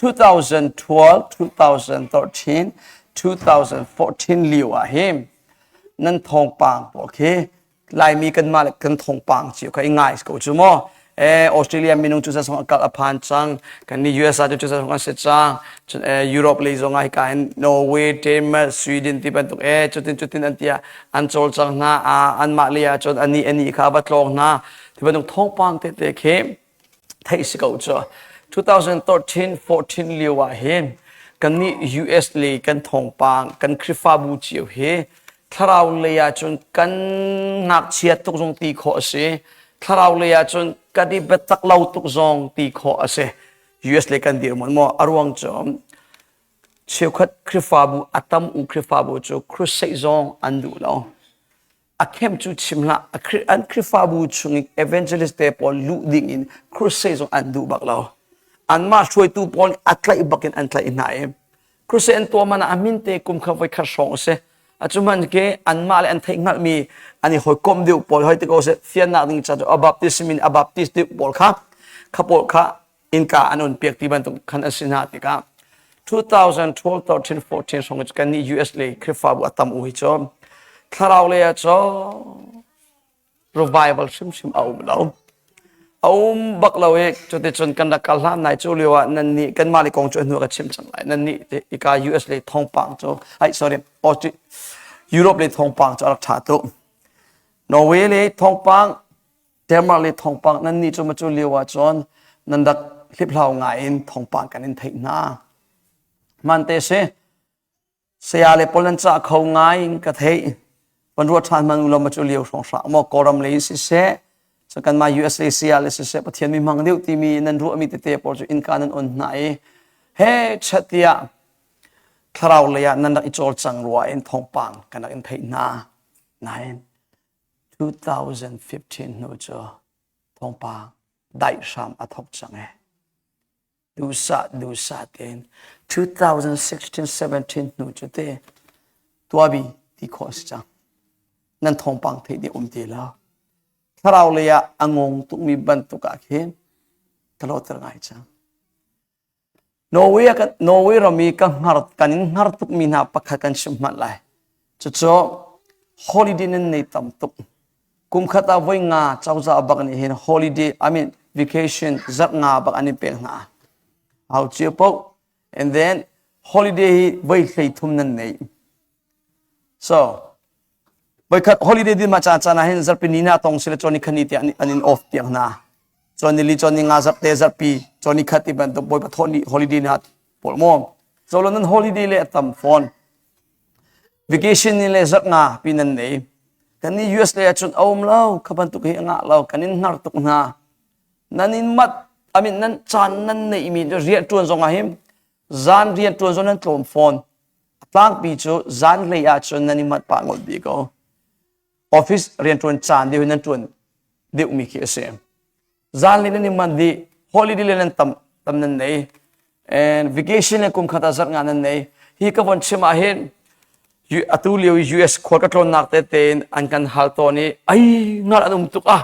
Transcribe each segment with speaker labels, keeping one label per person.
Speaker 1: 2012, 2013, 2014 lio ah hin nan thawngpang pawl khi Laimi kanmah le kan thawngpang cio kha i ngai ko cu maw. Australia minung cu sasong akal a phan cang kan ni USA cu sasong an si cang cun Europe lei zong ah hika hin Norway, Denmark, Sweden ti bantuk cutin cutin an tiah an cawl cang hna anmah lei ah cun ani ani kha va tlawng hna ti bantuk thawngpang tete khi theih si ko cu. 2013 14 lio ah hin kannih US lei kan thawngpang kan Khrihfabu cio hi thlarau lei ah cun kan ngakchia tuk zong ti khawh a si. Thlarau lei ah cun kan i biatak lo tuk zong ti khawh a si. US lei kan dirhmun maw a ruang cu cheukhat Khrihfabu a tam u Khrihfabu cu crusade zong an duh lo. A khem cu chim hlah an Khrihfabu chung i evangelist te pawl luh ding in crusade zong an duh bak lo. Anmah hruaitu pawl a tlaih bak in an tlaih hna i crusade an tuah man ah a min te kum kha voi khat hrawng a si. A cu man ke anmah le an theih hngalhmi an i hawikom deuh pawl hoi te ko seh fiannak ding ca cu a baptist min a baptist deuh pawl kha kha pawl kha innka an on piak ti bantuk khan an si hna tikah 2012 13 14 hrawng cu kan nih US lei Khrihfabu a tam u hi cu thlarau lei ah cu revival hrimhrim a um lo a um bak lo i cuticun kan rak kal hlan nai cu lio ah nan nih kanmah le kong cu hnu ka chim cang lai nan nih ika US lei thawngpang cu ai sorry Europe lei thawngpang cu a rak ṭha tuk Norway lei thawngpang Denmark le thawngpang nan nih cu macu lio ah cun nan rak hliphlau ngai in thawngpang kan in theih hna. Hmante si, saya le pawl nan cah kho ngai in ka theih. Van ruat ṭhan hmanh u law macu lio hrawng hlah maw Kawlram lei in siseh, so kanmah US lei saya le siseh Pathian mi hmang deuh timi nan ruahmi tete pawl cu innka nan on hna i he chat tiah thlarau lei ah nan rak i cawlcang rua in thawngpang kan rak in theih hna. Nain 2015 hnu cu thawngpang daih hram a thawk cang e. Duhsah duhsah tein 2016 17 hnu cu te tuabi ti khawh a si cang. Nan thawngpang theih ding um ti lo. Thlarau lei ah a ngong tukmi bantuk ah khin ka lawhter ngai cang. Norway kan Norway ram i ka hngar kan in hngar tukmi hna pakhat kan chim hmanh lai. Cucu holiday nan nei tam tuk. Kum khat ah voi nga cozah bak nih hin holiday I mean vacation zarh nga bak an in pek hna. Hau cio paoh. And then holiday hi voi hlei thum nan nei. So Voikhat holiday din ma caan caan ah hin zarhpi ni na tong sile cawni khani tiah an in off piak hna. Cawni li cawni nga zarhte zarhpi cawni khat ti bantuk bawipa thawh ni holiday na pawl maw. Colo nan holiday le a tam fawn. Vacation ni le zarh nga pi nan nei. Kan ni US le ahcun a um lo kha bantuk hi a ngah lo kan in hnar tuk hna. Nan in mat I mean nan caan nan neih mi rian tuan zong ah hin zan rian tuan zong nan tlawm fawn. A tlangpi cu zanlei ahcun nan i manh pah ngawt dih ko. Office rianṭuan caan deuh in nan ṭuan deuhmi khi a si. Zanlei nan i manh dih, holiday le nan tam tam nan nei. And vacation le kum khat ah zarh nga nan nei. Hi ka von chim ah hin atu lio i US khual ka tlawnnak tete in an kan hal tawn i ai ngal an um tuk ah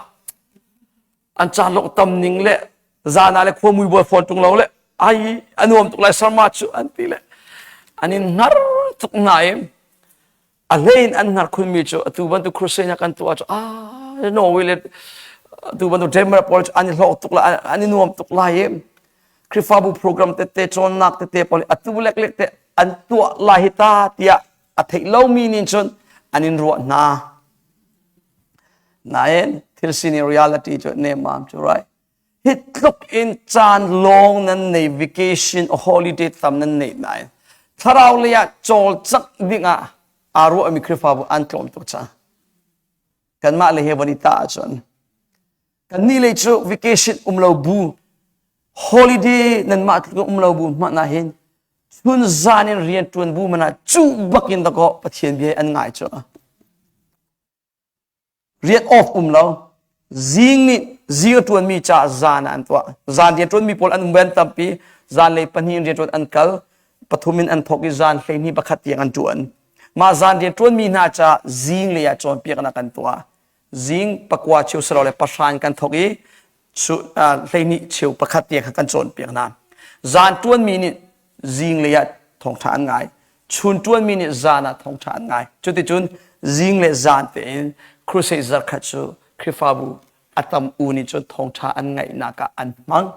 Speaker 1: an caan lok tam ning le zan ah le khua mui bual fawn tung lo le ai a nuam tuk lai sarma cu an ti le an in hngar tuk hna i a hlei in an hngar khunmi cu atu bantuk crusade kan tuah cu ah Norway le atu bantuk Denmark pawl cu an i hlawk tuk lai an i nuam tuk lai i Khrihfabu program tete cawnnak tete pawl atu lek lek te an tuah lai hi ta tiah a theih lomi nih cun an in ruah hna Nain thil sining reality cu nemmam cu right. Hi tluk in caan lawng nan nei vacation holiday tam nan nei nain thlarau lei ah cawlcangh ding ah aa ruahmi Khrihfabu an tlawm tuk cang. Kanmah le he von i tah ahcun kannih lei cu vacation um lo bu holiday nanmah tluk um lo bu hmanh ah hin chun zan in rian ṭuan bu man ah cu bak in dakaw Pathian bia an ngai cu. Rian off um lo. Zing nih zing a ṭuanmi ca zan ah an tuah. Zan rian ṭuanmi pawl an um ve tampi. Zanlei pahnih in rian ṭuan an kal. Pathum in an thawk i zan 12 pakhat tiang an ṭuan. Mah zan rian ṭuanmi hna ca zinglei ah cawnpiaknak kan tuah. Zing pakua cheu silo le pahra in kan thawk i 12 cheu pakhat tiang kha kan cawnpiak hna. Zan ṭuanmi nih zinglei ah thawngṭha an ngai. Chun ṭuanmi nih zan ah thawngṭha an ngai. Cuticun zing le zan tein crusade zarkhat cu Khrihfabu a tam u nih cun thawngṭha an ngaihnak ah an hmang.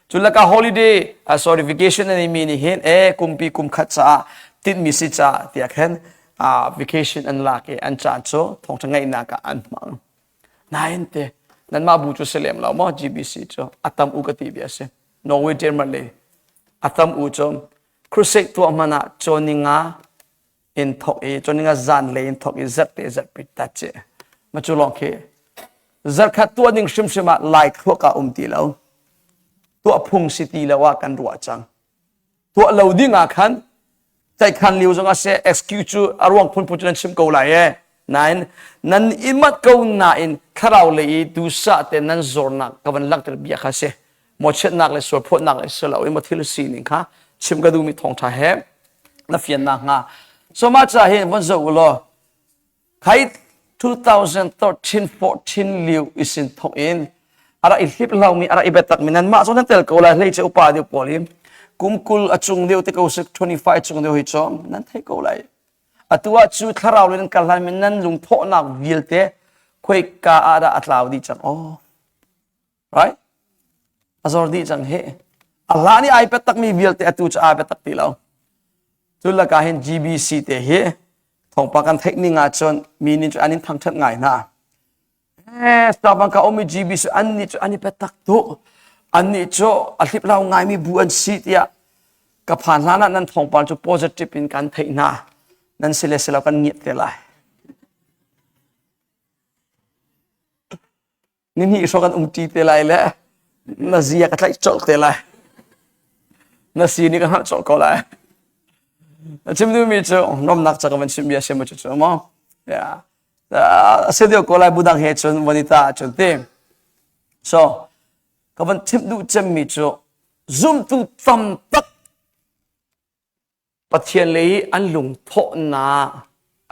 Speaker 1: Cu lakah holiday, uh, sorry, vacation an mi nih hin e kumpi kum khat caah tinhmi si caah tiah khan uh, vacation an lak i an caan cu thawngṭha ngaihnak ah an hmang. Nain te nanmah bu cu si lem lo maw GBC cu a tam u ka ti bia si. Norway Denmark le a tam u cu crusade tuah hmanh ah cawn nga in thok i cun zan lei in thok i zarhte zarhpi tat ci ma cu lawng khi zarkhat tuah ding hrimhrim ah lai thluak ah um ti lo tuah phung si ti lo ah kan ruah cang tuah lo ding ah khan tlaihkhan lio zong ah se excuse cu a ruang phunphun cu nan chim ko lai e nain nan i mat ko nain thlarau lei i duhsah te nan zornak ka van langhter bia kha si mawchiatnak le sualphawtnak le si lo i maw thil sining kha chim ka duhmi thawngṭha he na fiannak hnga so mah ca hin von zoh u law khai 2013 14 liu isin thok in ara i hlip hlaumi ara i biatak mi nan mah zong nan tel ko lai hlei che upa deuh pawl hi kum kul a cung deuh te ko sik 25 cung deuh hi cu nan thei ko lai atu ah cu thlarau le nan kal hlan mi nan lungthawhnak vialte khuaika ah dah a tlau dih cang oh right a zor dih cang hi a hlan i ai biatak mi vialte atu cu ai biatak ti lo cu lakah hin GBC te hi thawngpang kan theih ning ahcun mi nih cu an in thangṭhat ngai hna eh Starbucks ka ummi GBC an nih cu an i biatak tuk an nih cu a hliplau ngaimi bu an si tiah ka phan hlan ah nan thawngpang cu positive in kan theih hna nan si le si lo kan ngiat te lai Nihnih hrawng kan umṭi te lai le na zia ka tlaih colh te lai. Na si nih ka hngalh colh ko lai. Na chim duhmi cu nomnak ca ka van chim bia sia cu cu maw? Yeah. A si deuh ko lai budang he cun vanita ahcun ti. So, ka van chim duh cemmi cu zumtu tam tak Pathian lei i an lungthawhnak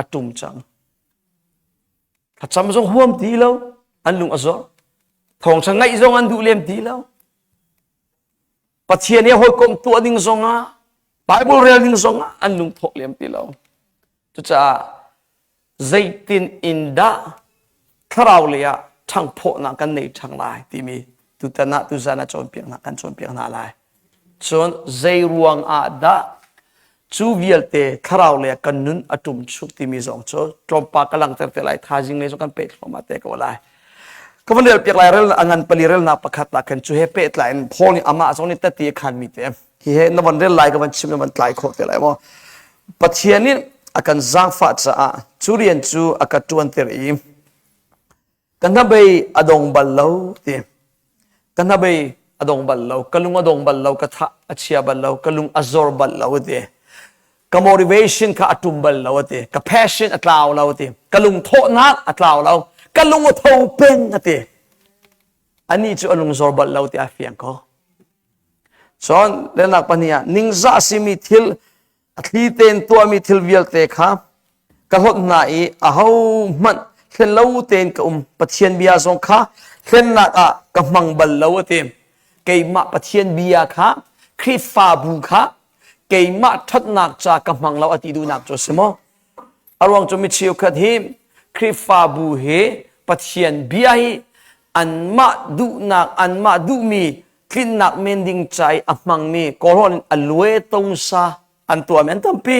Speaker 1: a ṭum cang. Thlacam zong huam ti lo, an lung a zor. Thawngṭha ngaih zong an duh lem ti lo. Pathian he hawikom tuah ding zongah, Bible rel ding zongah an lungthawh lem ti lo. Cucaah zeitin in dah thlarau lei ah ṭhangphawhnak kan nei ṭhang lai timi tutan ah tuzan ah cawnpiak hna kan cawnpiak hna lai. Cun zei ruang ah dah cu vialte thlarau lei ah kan nun a ṭum chuk timi zong cu tlawmpal ka langhter te lai thaizing lei zong kan peh thluahmah te ko lai. Ka van rel piak lai rel a ngan pali relnak pakhat ah khan cu he pehtlai in Paul nih amah zong nih tati a khanmi te hi he na van rel lai ka van chim na van tlai khawh te lai maw Pathian nih a kan zaangfah caah cu rian cu a ka ṭuanter i ka hnabei a dong bal lo ti ka hnabei a dong bal lo ka lung a dong bal lo ka tha a chia bal lo ka lung a zor bal lo ti ka motivation kha a ṭum bal lo ti ka passion a tlau lo ti ka lungthawhnak a tlau lo ka lung a tho peng a ti anih cu a lung zor bal lo ti a fiang ko Cun relnak pahnih ah ningzah a simi thil a thli tein tuahmi thil vialte kha ka hlawt hna i ahohmanh hlen lo tein ka um. Pathian bia zong kha hlennak ah ka hmang bal lo a ti. Keimah Pathian bia kha Khrihfabu kha keimah ṭhatnak ca ka hmang lo a ti duhnak cu a si maw? A ruang cu mi cheukhat hi Khrihfabu hi Pathian bia hi anmah duhnak anmah duhmi tlinnak men ding ca i a hmangmi kawlhawn in a lue tongsa an tuahmi an tampi.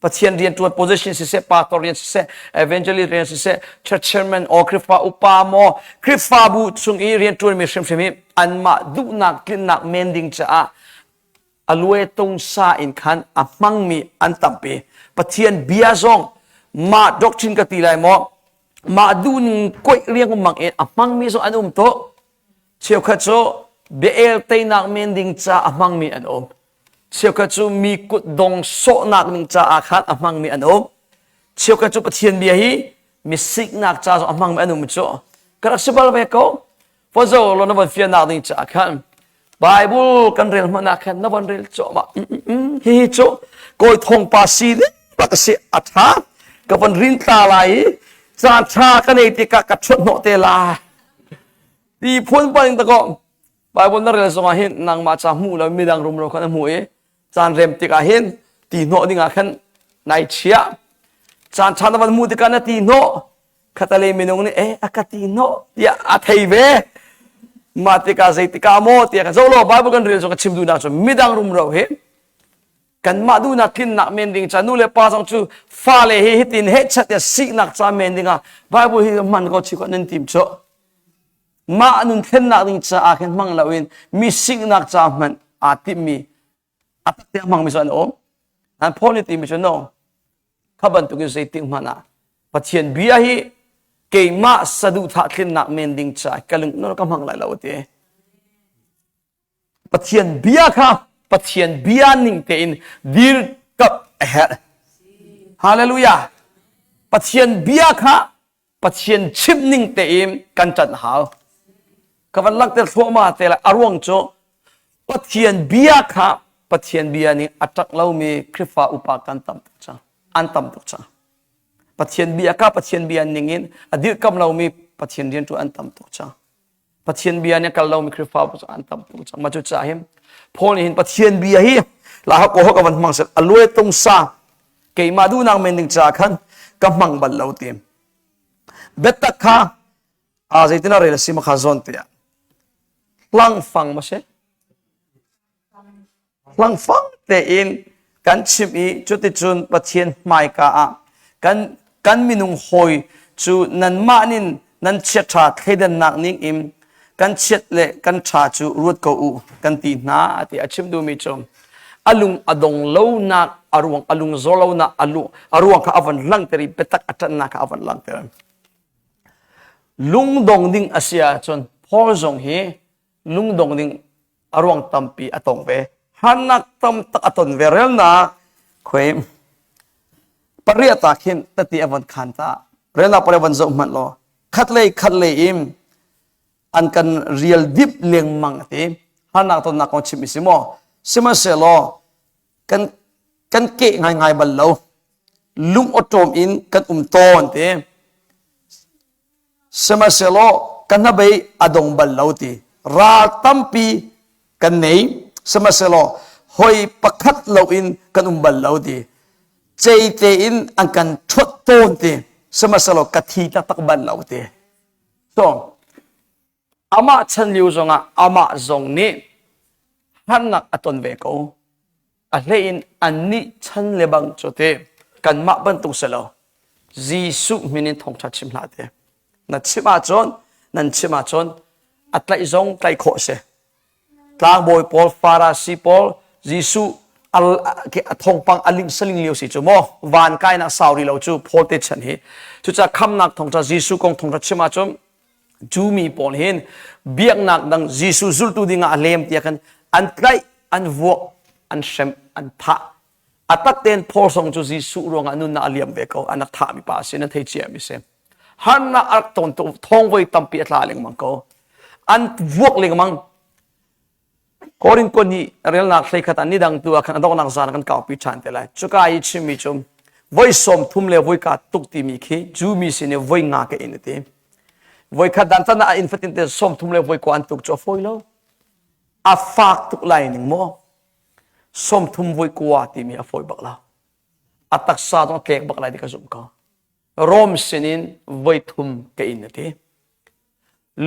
Speaker 1: Pathian rianṭuan position siseh, pastor rian siseh, evangelist rian siseh, church chairman or Khrihfa upa maw, Khrihfabu chung i rianṭuanmi hrimhrim hi anmah duhnak tlinnak men ding caah a lue tungsa in khan a hmangmi an tampi. Pathian bia zong mah doctrine ka ti lai maw mah duhning koih riangmang in a hmangmi zong an um to. Cheukhat cu bia-el teinak men ding ca a hmangmi an um. Cheukhat cu mi kutdong sawhnak ding caah khan a hmangmi an um. Cheukhat cu Pathian bia hi mi siknak ca zong a hmangmi an um cu. Ka rak si bal ve ko. Fazo lo na von fiannak ding caah khan Bible kan rel hmanh ah khan na von rel cuahmah. Hihi cu kawi thawngpa si ding bak a si a ṭha ka von rin tla lai i caan ṭha ka nei tikah ka ṭhuat hnawh te lai ti phun paling ta ko. Bible na rel zongah hin nangmah ca hmuh lo midang rumro kha na hmuh i caan rem tikah hin ti hnawh dingah khan nai chiah. Caan ṭha na van hmuh tikah na ti hnawh. Khatale minung nih eh a ka ti hnawh tiah a thei ve. Mah tikah zeitikah maw tiah kan zoh law Bible kan rel zong ka chim duhnak cu midang rumro hi kanmah duhnak tlinnak men ding ca nu le pa zong cu fale hi hitin hehchat tiah siknak ca men dingah Bible hi hman ko chi ko nan tim cu. Mah nun thlennak ding caah khin hmang loin mi siknak ca hmanh aa timmi a tak te hmangmi cu an um. An Paul nih timi cu no. Kha bantukin zeitik hmanh ah Pathian bia hi keimah saduhthah tlinnak men ding caah ka lung ka hmang lai lo ti. Pathian bia kha Pathian bia ning tein dirkamh a herh. Hallelujah. Pathian bia kha Pathian chimh ning tein kan ṭanh hau. Ka van langhter thluahmah te lai. A ruang cu Pathian bia kha Pathian bia ning a ṭak lomi Khrihfa upa kan tam tuk cang. An tam tuk cang. Pathian bia kha Pathian bia ning in a dirhkamh lomi Pathian rianṭuan an tam tuk cang. Pathian bia nih a kal lomi Khrihfabu cu an tam tuk cang. Mah cucaah hin Paul nih hin Pathian bia hi la ko ka van hmang sel a luai tung sa keimah duhnak men ding caah khan ka hmang bal lo ti. Biatak kha a zeitin a rel a si ma kha zawn tiah hlangfang ma si Hlangfang tein kan chimh i cuticun Pathian hmaika ah kan, kan minung hawi cu nanmah nin nan chiaṭha thleidannak ning in kan chiat le kan ṭha cu ruat ko u kan ti hna ti a chim duhmi cu a lung a dong lonak a ruang a lung zaw lonak a lu a ruang kha a van langhter i biatak a ṭanhnak kha a van langhter. Lungdong ding a si ahcun Paul zong hi lungdong ding a ruang tampi a tong ve harnak tam tak a ton ve relnak khoi pariat ta khin tati a von khan ta relnak pare von zoh hmanh law khat lei khat lei im an kan rial dip lengmang ti harnak tonnak kong chim si maw sihmanhsehlaw kan kan keh ngaingai bal lo lung awṭawm in kan um tawn ti Sihmanhsehlaw ka hnabei a dong bal lo ti ral tampi kan nei sihmanhsehlaw hoi pakhat loin kan um bal lo ti cei tein an kan ṭhuat tawn ti sihmanhsehlaw ka thi taktak bal lo ti so amah chan lio zongah amah zong nih harnak a ton ve ko a hlei in annih chan le bang cu te kanmah bantuk si lo Jesuh min in thawngṭha chim hlah te na chim ahcun nan chim ahcun a tlaih zong tlaih khawh si tlangbawi pawl Farasi pawl Jesuh a thawngpang a ling saling lio si cu maw van kainak sau rih lo cu Paul te chan hi cucaah khamnak thawngṭha Jesuh kong thawngṭha chim ahcun Jew mi pawl hin biaknak dang Jesuh zultu dingah a lem tiah khan an tlaih, an vuak, an hrem, an thah. A tak tein Paul song cu Jesuh ruangah nunnak a liam ve ko. An rak thahmi pa a si, nan thei cia mi si. Harnak a rak ton thong voi tampi a tla lengmang ko. An vuak lengmang. Korin ko nih relnak hleikhat ah nidang tu ah khan a donghnak zan kan kaupi ṭhan te lai. Cuka i chimmi cu voi 30 le voi ka tuk timi khi Jew mi sin i voi nga ka in a ti. Voi khat dan tan ah inn fatin te 30 le voi kua an tuk cu a fawi lo. A fak tuk lai ning maw? 30 voi kua timi a fawi bak lo. A taksa zong a tlek bak lai ti ka zumh ko. Rom sinin voi thum ka in a ti.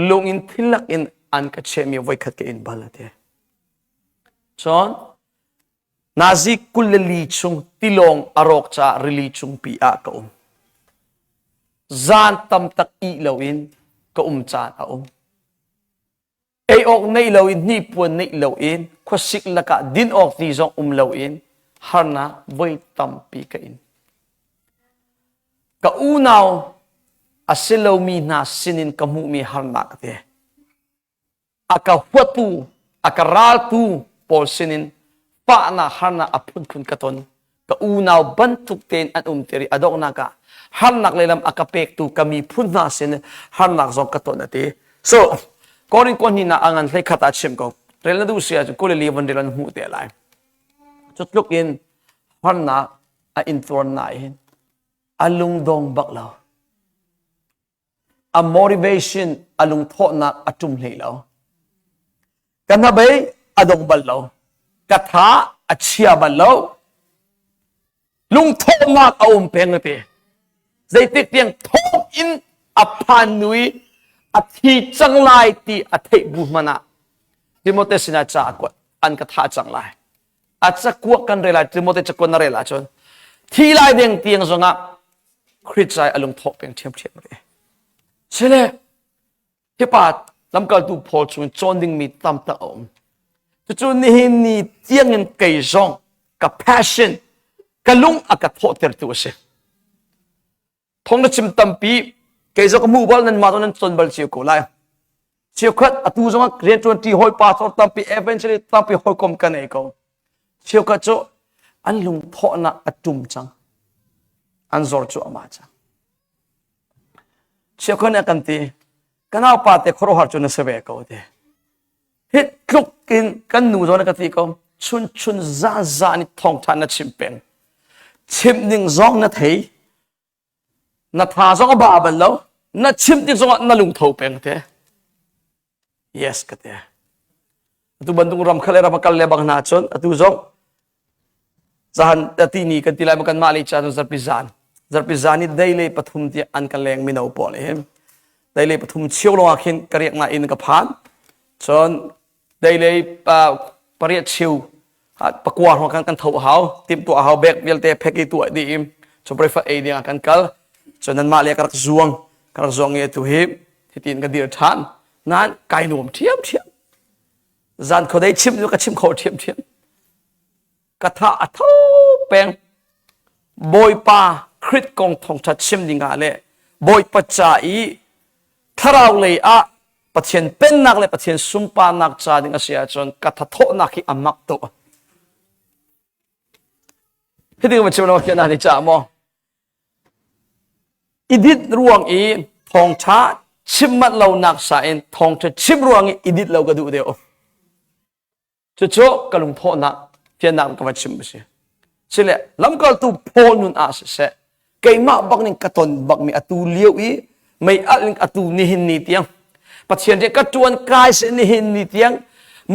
Speaker 1: Lung in thilak in an ka chehmi voikhat ka in bal a ti. Cun nazi 22 chung tilawng a rawk caah rili cungpi ah ka um. Zan tam tak ih loin ka um caan a um. Ei awk neih loin hnipuan neih loin khuasik lakah din awk ti zong um loin harnak voi tampi ka in. Ka unau a si lomi hna sinin ka hmuhmi harnak te a ka huatu a ka raltu pawl sinin fahnak harnak a phunphun ka ton ka unau bantuk tein an um ti a donghnak ah harnak lehlam a ka pektu ka miphun hna sin harnak zong ka ton a ti so Korin ko hnih nak a ngan hlei khat ah chim ko rel na duh si ahcun kulili van rel an hmuh te lai cu tluk in harnak a intuar nain a lungdong bak lo a motivation a lungthawhnak a ṭum hlei lo. Ka hnabei a dong bal lo. Ka tha a chia bal lo. Lungthawhnak a um peng ti. Zeitik tiang thawk in a phan nui a thi cang lai ti a theih bu hmanh ah Timote sinah ca a kuat an ka thah cang lai. A cakuak kan rel ah Timote cakuat na rel ahcun thi lai deng tiang zongah Khrih cai a lungthawh peng ṭhiamṭhiam rih. Sile Hi pa lamkaltu Paul chungin cawn dingmi tam tak a um. Cucu nihin ni tiangin kei zong ka passion, ka lung a ka thawhtertu a si. Thong na chim tampi, kei zong ka hmuh bal nan mah zong nan ton bal cio ko lai. Cheukhat atu zong ah rianṭuan ṭi hawi pastor tampi, evangelist tampi hawikom ka nei ko. Cheukhat cu an lungthawhnak a ṭum cang. An zor cu amah cang. Chiakhua nih a kan ti, ka naupa te khuaruahhar cu na si ve ko ti. Hi tluk in kan nu zawn ka ti ko, chun chun zan zan i thawngṭha na chim peng. Chim ding zong na thei, na tha zong a ba bal lo, na chim tik zongah na lungtho peng te. Yes ka ti. Atu bantuk ram khal le ram a kal le bang hna cun atu zong zahan ti ni kan ti lai ma kan mah le cha cu zarpi zan zarpi zan i dei le pathum ti an ka leng mino pawl hi dei le pathum chio lawng ah khin ka riak na in ka phan cun dei le pariat cheu pakua hrawng kan kan tho hau tim tuah hau bek vialte phek i tuah dih im cu breakfast ei ding ah kan kal cun nan mah le ka rak zuang ka rak zuang i atu hi hitin ka dir ṭhan nain kai nuam ṭhiam ṭhiam zan khuadei chim cu ka chim kho ṭhiam ṭhiam ka tha a tho peng Bawipa Krit kong thawngṭha chim ding ah le Bawipa ca i thlarau lei ah Pathian pennak le Pathian sunparnak ca ding a si ahcun ka thathawhnak hi a mak tuk. Hi ding va chim lo khian na ni ca maw? I dit ruang i thawngṭha chim manh lonak sa in thawngṭha chim ruang i i dit lo ka duh deuh. Cucu ka lungthawhnak fiannak ka va chim a si. Sile lamkaltu Paul nun ah siseh keimah bak ning ka ton bakmi atu lio i mei alh ning atu nihin ni tiang Pathian rian ka ṭuan kai se nihin ni tiang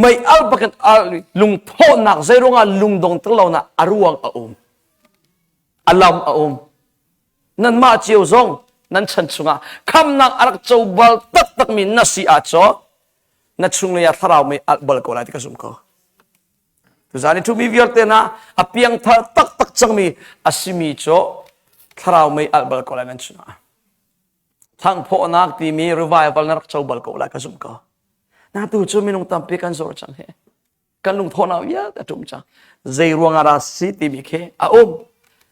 Speaker 1: mei alh bakin alh lungthawhnak zeiruangah lungdong lonak a ruang a um a lam a um nanmah cio zong nan chan chungah khamnak a rak co bal taktakmi na si ahcun na chunglei ah thlarau mei alh bal ko lai ti ka zum ko. Tuzan i ṭhumi vialte hna a piangthar taktak cangmi a simi cu thlarau mei alh bal ko lai nan chungah. Thangphawhnak timi revival na rak co bal ko lai ka zum ko. Na tu cu minung tampi kan zor cang he. Kan lungthawhnak vialte a ṭum cang. Zei ruangah dah si timi khi a um.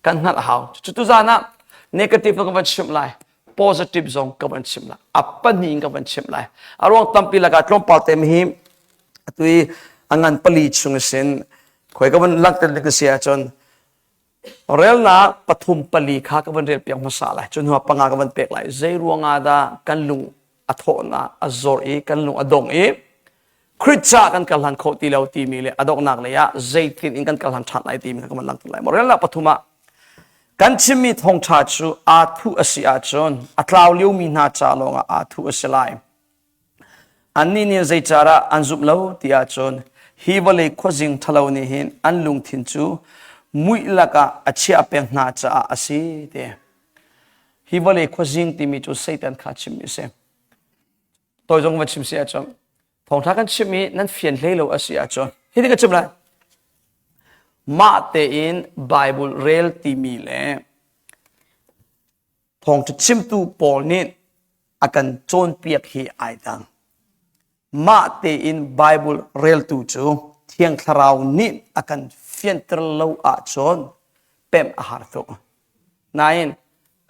Speaker 1: Kan hngalh a hau. Cu tuzan ah negative ka van chimh lai. Positive zong ka van chimh lai. A pahnih in ka van chimh lai. A ruang tampi lakah tlawmpal te hi atu i a ngan pali chung sin khoi ka van langhter ding si ahcun relnak pathum pali kha ka van rel piak hmasa lai cu hnuah panga ka van pek lai zei ruangah dah kan lung a thawhnak a zor i kan lung a dong i Khrih ca kan kal hlan khawh ti lo timi le a donghnak lei ah zeitin in kan kal hlan ṭhan lai timi ka van langhter lai. Relnak pathum ah kan chimmi thawngṭha cu aa thuh a si ahcun a tlau liomi hna ca lawngah aa thuh a si lai. Annih nih zeicadah an zumh lo ti ahcun hi vawlei khuazing ṭhalo nih hin an lungthin cu muih lakah a chiah peng hna caah a si ti. Hi vawlei khuazing timi cu Satan kha chimmi a si. Toi zong va chim si ahcun thawngṭha kan chim i nan fian hlei lo a si ahcun hitin ka chim lai. Mah tein Bible rel timi le Thawngṭha chimtu pawl nih a kan cawnpiak hi ai dang. Mah tein Bible reltu cu Thiang Thlarau nih a kan fianter lo ahcun pemh a har tuk. Nain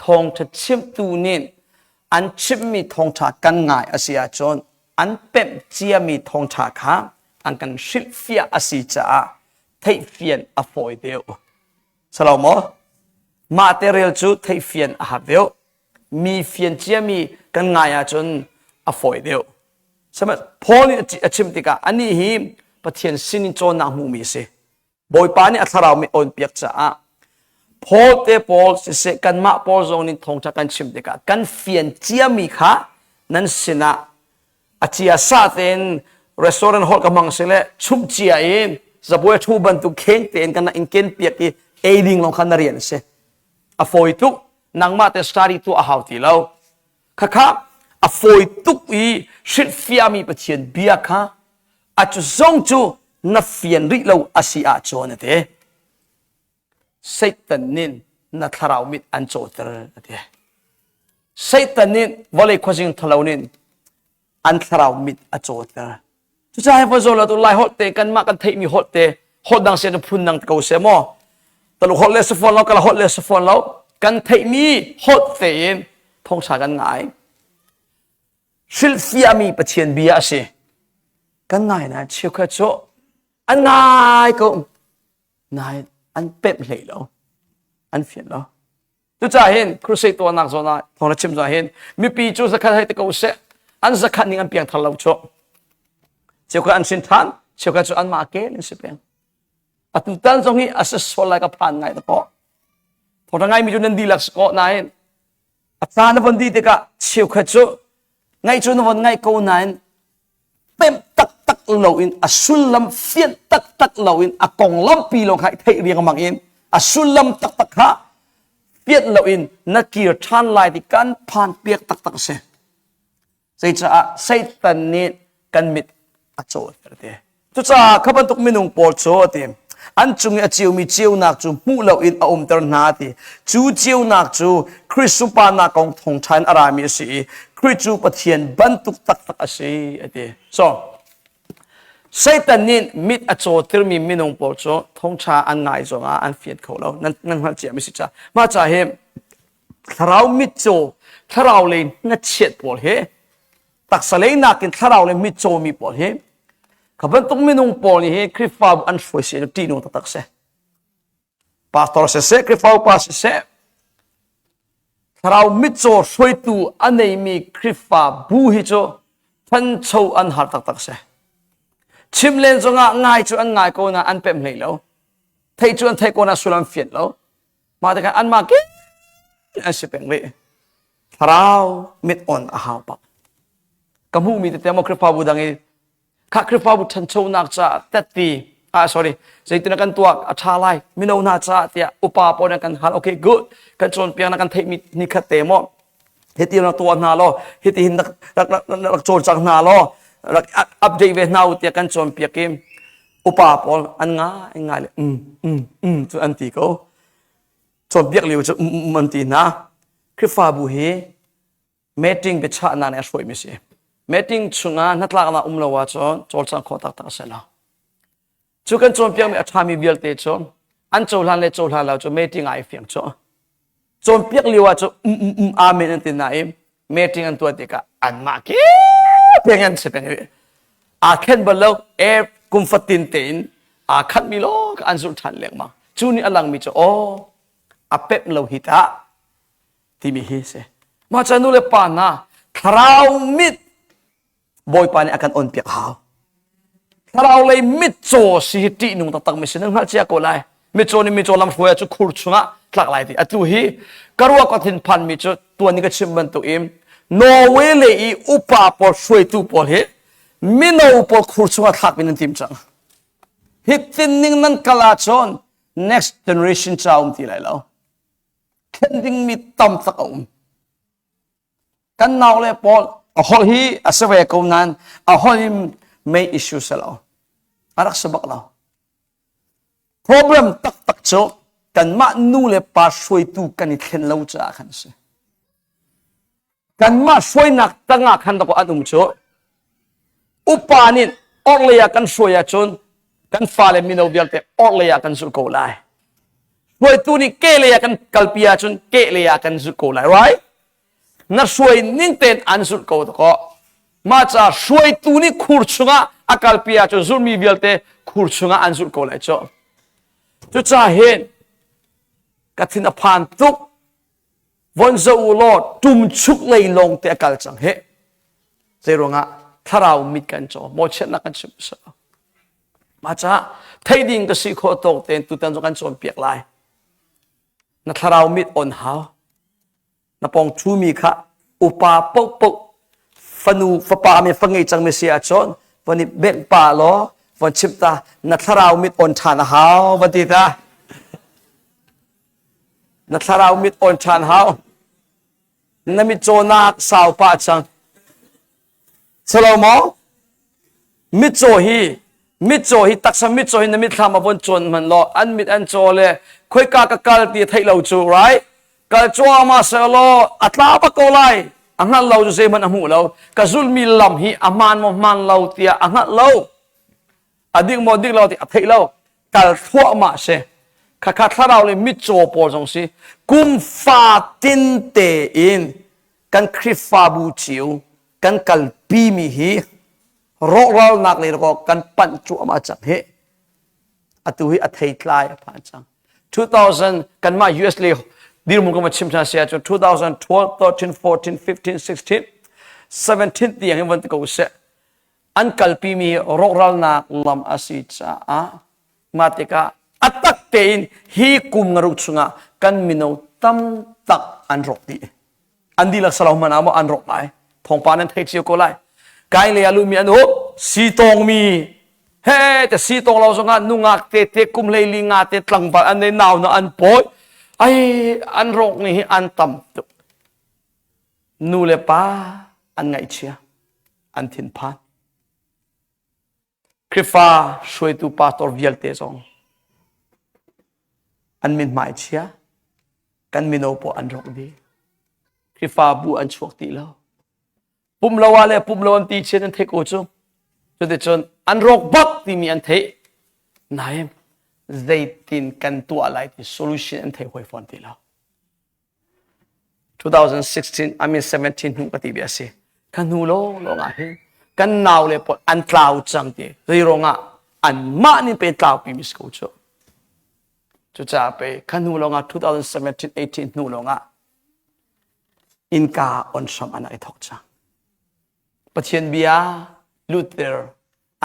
Speaker 1: thawngṭha chimtu nih an chimmi thawngṭha kan ngai a si ahcun an pemh ciami thawngṭha kha an kan hrilhfiah a si caah theihfian a fawi deuh. Salo maw? Mah te rel cu theihfian a har deuh. Mi fian ciami kan ngai ahcun a fawi deuh. Sihmanhsehlaw Paul nih a chim tikah anih hi Pathian sinin cawnnak hmuhmi a si. Bawipa nih a thlarau mi awnpiak caah Paul te pawl siseh kanmah pawl zong nih thawngṭha kan chim tikah kan fian ciami kha nan sinah a ciasa tein restaurant holh ka hmang si le chumh cia in zabuai thu bantuk kheng tein kan in ken piak i ei ding lawng kha na rian a si. A fawi tuk. Nangmah te study tuah a hau ti lo. Khakha a fawi tuk i hrilhfiahmi Pathian bia kha a cu zong cu na fian rih lo a si ahcun a ti. Satan nih na thlarau mit an cawter a ti. Satan nih vawlei khuazing thalo nih an thlarau mit a cawter. Cucaah hi voi lo tu Lai holh te kanmah kan theihmi holh te holh dang sian phun dang ko seh maw Taluk holh le si fawn lo kala holh le si fawn lo kan theihmi holh tein thawngṭha kan ngai. Hrilhfiahmi Pathian bia a si. Kan ngai na cheukhat cu an ngai ko nain an pemh hlei lo an fian lo cucaah hin crusade tuahnak zawn ah thawng na chim zawn hin mipi cu zakhat hei te ko seh an zakhat ning an piang thar lo cu cheukhat an sin than cheukhat cu anmah kel in si peng atu tan zong hi a si sual lai ka phan ngai ta ko thawng ngai mi cu nan dihlak si ko nain a caan na von di tikah cheukhat cu ngaih cu na von ngaih ko nain pemh taktak loin a sullam fianh taktak loin a konglam pi lawng kha i theih riangmang in a sullam taktak kha fianh loin na kir ṭhan lai ti kan phan piak taktak a si. Zeicaah Satan nih kan mit a cawter ti. Cucaah kha bantuk minung pawl cu a ti an cung i a ceumi ceunak cu hmuh loin a umter hna ti. Cu ceunak cu Khrih sunparnak kong thawngṭha in a rami a si i Khrih cu Pathian bantuk taktak a si a ti. So Satan nih mit a cawtirmi minung pawl cu thawngṭha an ngai zongah an fian kho lo. Nan, nan hngalh ciami si ca. Mah ca hi thlarau mitcaw, thlarau lei hngachiat pawl hi taksa lei nakin thlarau le mitcaw mi pawl hi kha bantuk minung pawl nih hi Khrihfabu an hruai si ṭihnung taktak si. Pastor siseh, Khrihfa upa siseh, thlarau mitcaw hruaitu a neimi Khrihfa bu hi cu thancho an har taktak si. Chim len zongah ngai cu an ngai ko na an pemh hlei lo. Theih cu an theih ko na sullam fian lo. Mah tikah anmah ke an si peng rih. Thlarau mit on a hau bak. Ka hmuhmi tete maw Khrihfabu dang i kha Khrihfabu ṭhanchonak caah tatti ah sorry zeitin kan tuah a ṭha lai mino hna caah tiah upa pawl nih kan hal okay good kan cawnpiak na kan theihmi ni khat te maw hiti rak tuah hna law hiti hin rak rak rak rak cawlcang hna law rak update ve hna u tiah kan cawnpiak i upa pawl an ngai ngai le um um um cu an ti ko cawnpiak lio cu um um an ti hna Khrihfabu hi meeting biachahnak nih a hruaimi si. Meeting chungah hnatlaknak um lo ahcun cawlcangh khawh taktak a si lo. Cu kan cawnpiakmi a ṭhami vialte cu an cohlan le cohlan lo cu meeting ah i fiang cu. Cawnpiak lio ah cu um um um amen an ti nain meeting an tuah tikah anmah ke peng an si peng i aa khen bal lo e kum fatin tein aa khatmi lawng an zulh ṭhan lengmang. Cu nih a langmi cu aw a pemh lo hi tah timi hi si. Mah ca nu le pa hna thlarau mit Bawipa nih a kan on piak hau. Thlarau lei mitcaw si hi ṭihnung taktak mi si nan hngalh cia ko lai. Mitcaw nih mitcaw lam hruai cu khur chungah tlak lai ti. Atu hi ka ruah ka thinphan mi cu tuan i ka chim bantuk in Norway lei i upa pawl hruaitu pawl hi mino pawl khur chungah thlak min an tim cang. Hi tin ning nan kal ahcun next generation ca um ti lai lo. Thlen dingmi tam tak a um. Kan nau le pawl a holh hi a si ve ko nain a holh in main issue si lo. A rak si bak lo. Problem taktak cu kanmah nu le pa hruaitu kan i thlen lo caah khan a si. Kanmah hruainak tangah khan dakaw an um cu upa nih orhlei ah kan hruai ahcun kan fale mino vialte orhlei ah kan zulh ko lai. Hruaitu nih kehlei ah kan kalpi ahcun kehlei ah kan zulh ko lai, right? Na hruai ning tein an zulh ko dakaw. Mah ca hruaitu nih khur chungah a kalpi ahcun zulhmi vialte khur chungah an zulh ko lai cu. Cucaah hin ka thin a phan tuk. Von zoh u law ṭumchuk lei lawng te a kal cang hih. Zeiruangah thlarau mit kan caw, mawhchiatnak kan chim sa. Mah caah theih ding ka si khawh tawk tein tutan zong kan cawnpiak lai. Na thlarau mit on hau. Na pawng ṭhumi kha upa paohpaoh fanu fapa mi fa ngei cangmi si ahcun Von i bengh pa law von chimh ta na thlarau mit on ṭhan a hau van ti ta. Na thlarau mit on ṭhan hau. Na mitcawnak sau pah cang. Salo maw? Mitcaw hi mitcaw hi taksa mitcaw hi na mitthlam a von cawn hmanh law an mit an caw le khoika ka kal ti theih lo cu right kal cuahmah selaw a tla bak ko lai a hngalh lo cu zeihmanh a hmuh lo ka zulmi lam hi a hmaan maw hmaan lo tiah a hngalh lo a dik maw dik lo ti a theih lo kal thluahmah si khakha thlarau le mitcaw pawl zong si kum fatin tein kan Khrihfabu cio kan kalpimi hi rawhralnak lei kan panh cuahmah cang hi atu hi a theitlai a phan cang 2000 kanmah US le dirhmun kan va chim than si ahcun 2012 13 14 15 16 17 tiang hin van ti ko seh an kalpimi rawhralnak lam a si caah mah tikah a tak tein hi kum ngaruk chungah kan mino tam tak an rawk dih an dihlak salo hmanh ah maw an rawk lai thawngpang nan thei cio ko lai kai lei ah lumi an um si tawngmi he te si tawng lo zongah nungak te te kum hlei li nga te tlangval an nei nau na an pawi ai an rawk ni hi an tam tuk nu le pa an ngaihchia an thinphan Khrihfa hruaitu pastor vialte zong an min hmai chia kan mino pawl an rawk dih. Khrihfabu an chuak ti lo. Pum lo ah le pum lo an ti chin an theih ko cu. Cuticun an rawk bak timi an theih. Nain zeitin kan tuah lai ti solution an thei hoi fawn ti lo. 2016 I mean 17 hnu ka ti bia si. Ka hnu law lawng ah hin kan nau le pawl an tlau cang ti. Zei ruangah anmah nih pe tlau pi mi si ko cu. Cucaah pei kha hnu lawngah 2017-18 hnu lawngah innka on hram an i thawk cang. Pathian bia lutter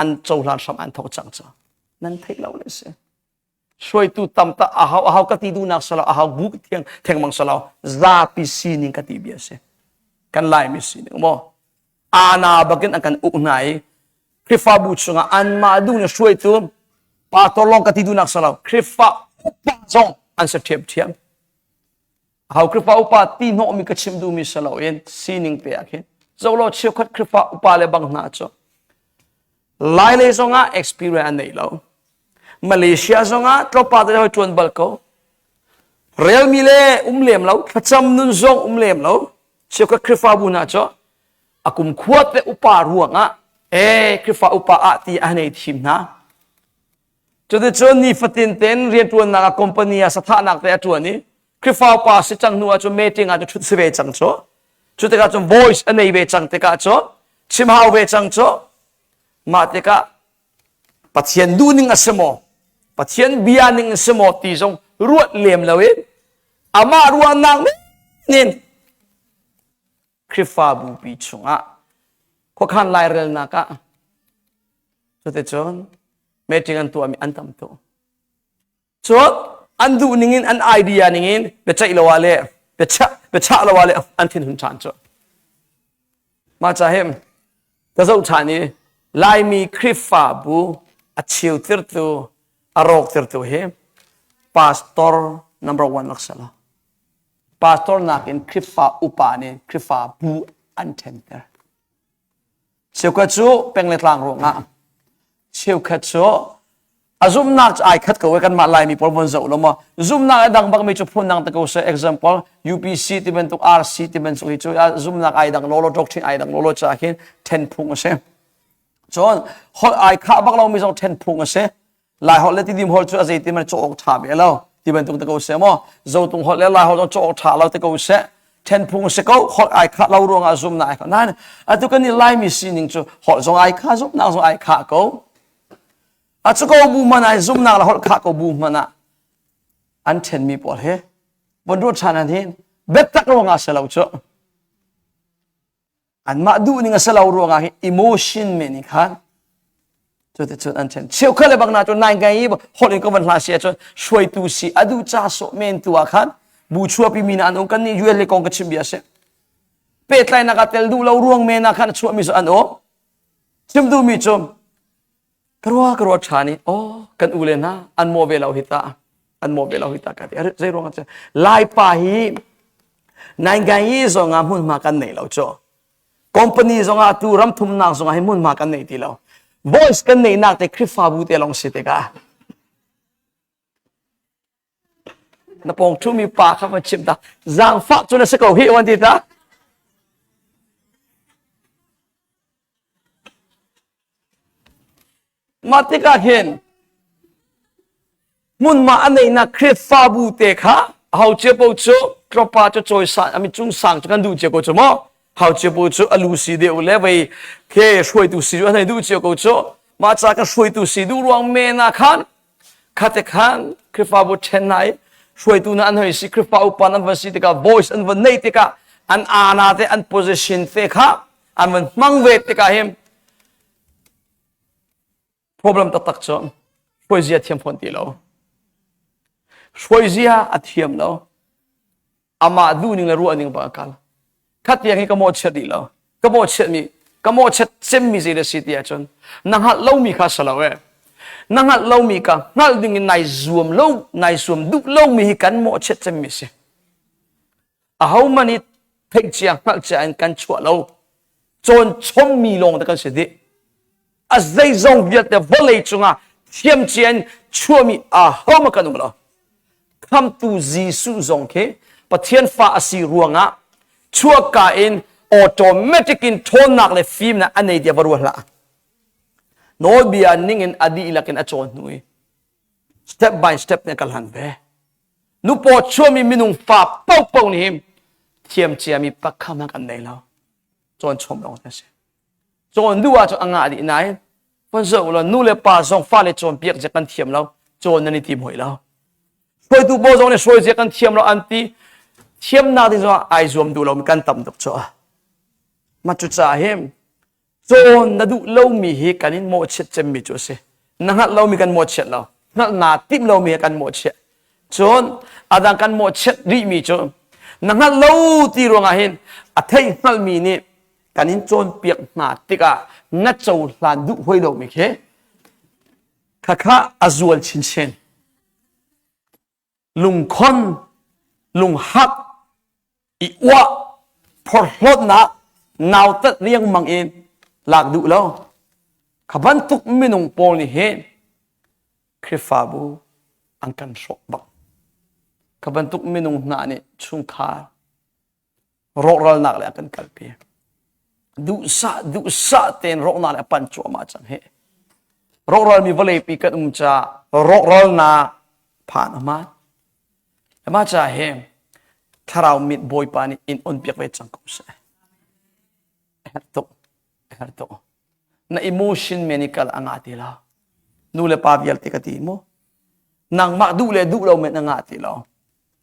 Speaker 1: an cohlan hram an thawk cang cang. Nan theih lo le si. Hruaitu tam ta ahau ahau ka ti duhnak salo ahau bu thiang thengmang salo zapi sining ka ti bia si. Kan Laimi sining maw? Ana bakin an kan uk hna i Khrihfabu chungah anmah duh nih hruaitu pastor lawng ka ti duhnak si lo Khrihfa upa zong an si ṭhiamṭhiam. Hau Khrihfa upa ti hnawhmi ka chim duhmi si loin sining te ah khin zolo cheukhat Khrihfa upa le bang hna cu Lai lei zongah experience an nei lo. Malaysia zongah tlawmpal te hoi ṭuan bal ko. Relmi le um lem lo, thlacam nun zong um lem lo. Cheukhat Khrihfabu hna cu a kum khuat le upa ruangah e Khrihfa upa ah ti a nei thim hna. Cuticun nifatin ten rianṭuannak ah company ah sathahnak te a ṭuan i Khrihfa upa si cang hnu ah cun meeting ah cun ṭhut si ve cang cu. Cu tikah cun voice a nei ve cang tikah cu chim hau ve cang cu. Mah tikah Pathian duhning a si maw? Pathian bia ning a si maw ti zong ruat lem loin amah ruahnak nin Khrihfabu pi chungah khuakhan lairelnak ah cuticun meeting an tuahmi an tam tuk. Cun an duh ningin an idea ningin biaceih lo ah le biachah biachah lo ah le an thinhun ṭhan cu. Mah ca hi ka zoh ṭhan i Laimi Khrihfabu a cheutirtu a rawktirtu hi pastor number one lak si lo. Pastor nakin Khrihfa upa nih Khrihfabu an ṭhenter. Cheukhat cu peng le tlang ruangah, cheukhat cu a zumhnak cu ai khat ko e kanmah Laimi pawl von zoh lo maw zumhnak a dang bakmi cu phun dang te ko seh example UPC ti bantuk RC ti bantuk hi cu zumhnak ai dang lawlaw doctrine ai dang lawlaw caah khin ṭhen phung a si cun holh ai khah bak lomi zong ṭhen phung a si Lai holh le Tidim holh cu a zeitin man cawk awk ṭha ve lo ti bantuk te ko seh maw Zotung holh le Lai holh zong cawk awk ṭha lo te ko seh ṭhen phung si ko holh ai khah lo ruangah zumnak ai khah nain atu kan i Laimi sining cu holh zong ai khah zumnak zong ai khah ko a cu ko bu hmanh ai zumnak le holh khah ko bu hmanh ah an ṭhenmi pawl hi von ruat ṭhan an hin biatak ruangah si lo cu anmah duhning a si lo ruangah hi emotion men nih khan cuticun an ṭhen cheukhat le bang na cu nai ngai i holh in ka van hla si ahcun hruaitu si a duh ca sawh men tu ah khan bu chuahpi mi na an um kan nih UN le kong ka chim bia a si pehtlaihnak ah tel duh lo ruang men ah khan a chuahmi cu an um. Chim duhmi cu ka rua ka rua ṭhan i oh kan u le hna an maw ve lo hi ta an maw ve lo hi ta ka ti zei ruang ah Laipa hi nai yi zong ah hmunhma kan nei lo cu company zong ah tu ram thumnak zong ah hi hmunhma kan nei ti lo voice kan neihnak te Khrihfabu te lawng si tikah Na pawng ṭhumi pa kha va chimh ta. Zaangfah cu na si ko hi wan ti ta. Mah tikah hin hmunhma a neihnak Khrihfabu te kha hau cia po cu tlawpa cu cawisan ami cung sang cu kan duh cia ko cu maw hau cia po cu alu si deuh le vei khe hruaitu si cu an hei duh cia ko cu mah ca ka hruaitu si duh ruang men ah khan Khate khan Khrihfabu ṭhen hna i hruaitu hna an hoi si Khrihfa upa an van si tikah voice an van neih tikah an aana te an position te kha an van hmang ve tikah hin problem taktak cu hruaizia thiam fawn ti lo hruaizia a thiam lo amah duhning le ruahning bang a kal khat tiang hi ka mawhchiat dih lo ka mawhchiat mi ka mawhchiat cemmi zei na si ti ahcun na hngalh lomi kha si lo e na hngalh lomi ka hngalh ding in nai zuam lo nai zuam duh lomi hi kan mawhchiat cemmi si ahohmanh hi theih cia hngalh cia in kan chuah lo cawn chommi lawng te kan si dih a zeizong vialte vawlei cungah thiam cia in chuahmi ahohmanh kan um lo khamtu Jesuh zong khi Pathian fa a si ruangah chuahka in automatic in ṭhawnnak le fimnak a nei tiah va ruah hlah. Nawlbia ning in a dihlak in a cawn hnu i step by step ne kal han ve. Nupaw chuahmi minung fa paohpaoh nih hin thiam ciami pakhat kan nei lo. Cawn chom lawng a si. Cawn duh ahcun a ngah dih nain van zoh law nu le pa zong fale cawnpiak zia kan thiam lo cawn nan i tim hoi lo hruaitu pawl zong nih hruai zia kan thiam lo an ti thiamnak ding zong ai zuam duh lomi kan tam tuk cu mah cucaah hin cawn na duh lomi hi kan in mawhchiat cemmi cu a si na hngalh lomi kan mawhchiat lo hngalh naa timh lomi hi kan mawhchiat cun adang kan mawhchiat rihmi cu na hngalh lo ti ruangah hin a theih hngalhmi nih kan in cawnpiak hna tikah na cohlan duh hoi lomi khi khakha a zual chinchin lungkhon lunghak i uah phorhlawtnak nautat riangmang in lak duh lo kha bantuk minung pawl nih hin Khrihfabu an kan hrawh bak kha bantuk minung hna nih chungkhar rawhralnak le a kan kalpi duhsah duhsah tein rawknak le a pan cuahmah cang hi rawkralmi vawleipi kan um caah rawkralnak phan a hmaan mah caah hi thlarau mit bawipa nih in on piak ve cang ko seh a herh tuk a herh tuk na emotion men i kal a ngah ti lo nu le pa vialte ka ti mu nangmah duh le duh lo men a ngah ti lo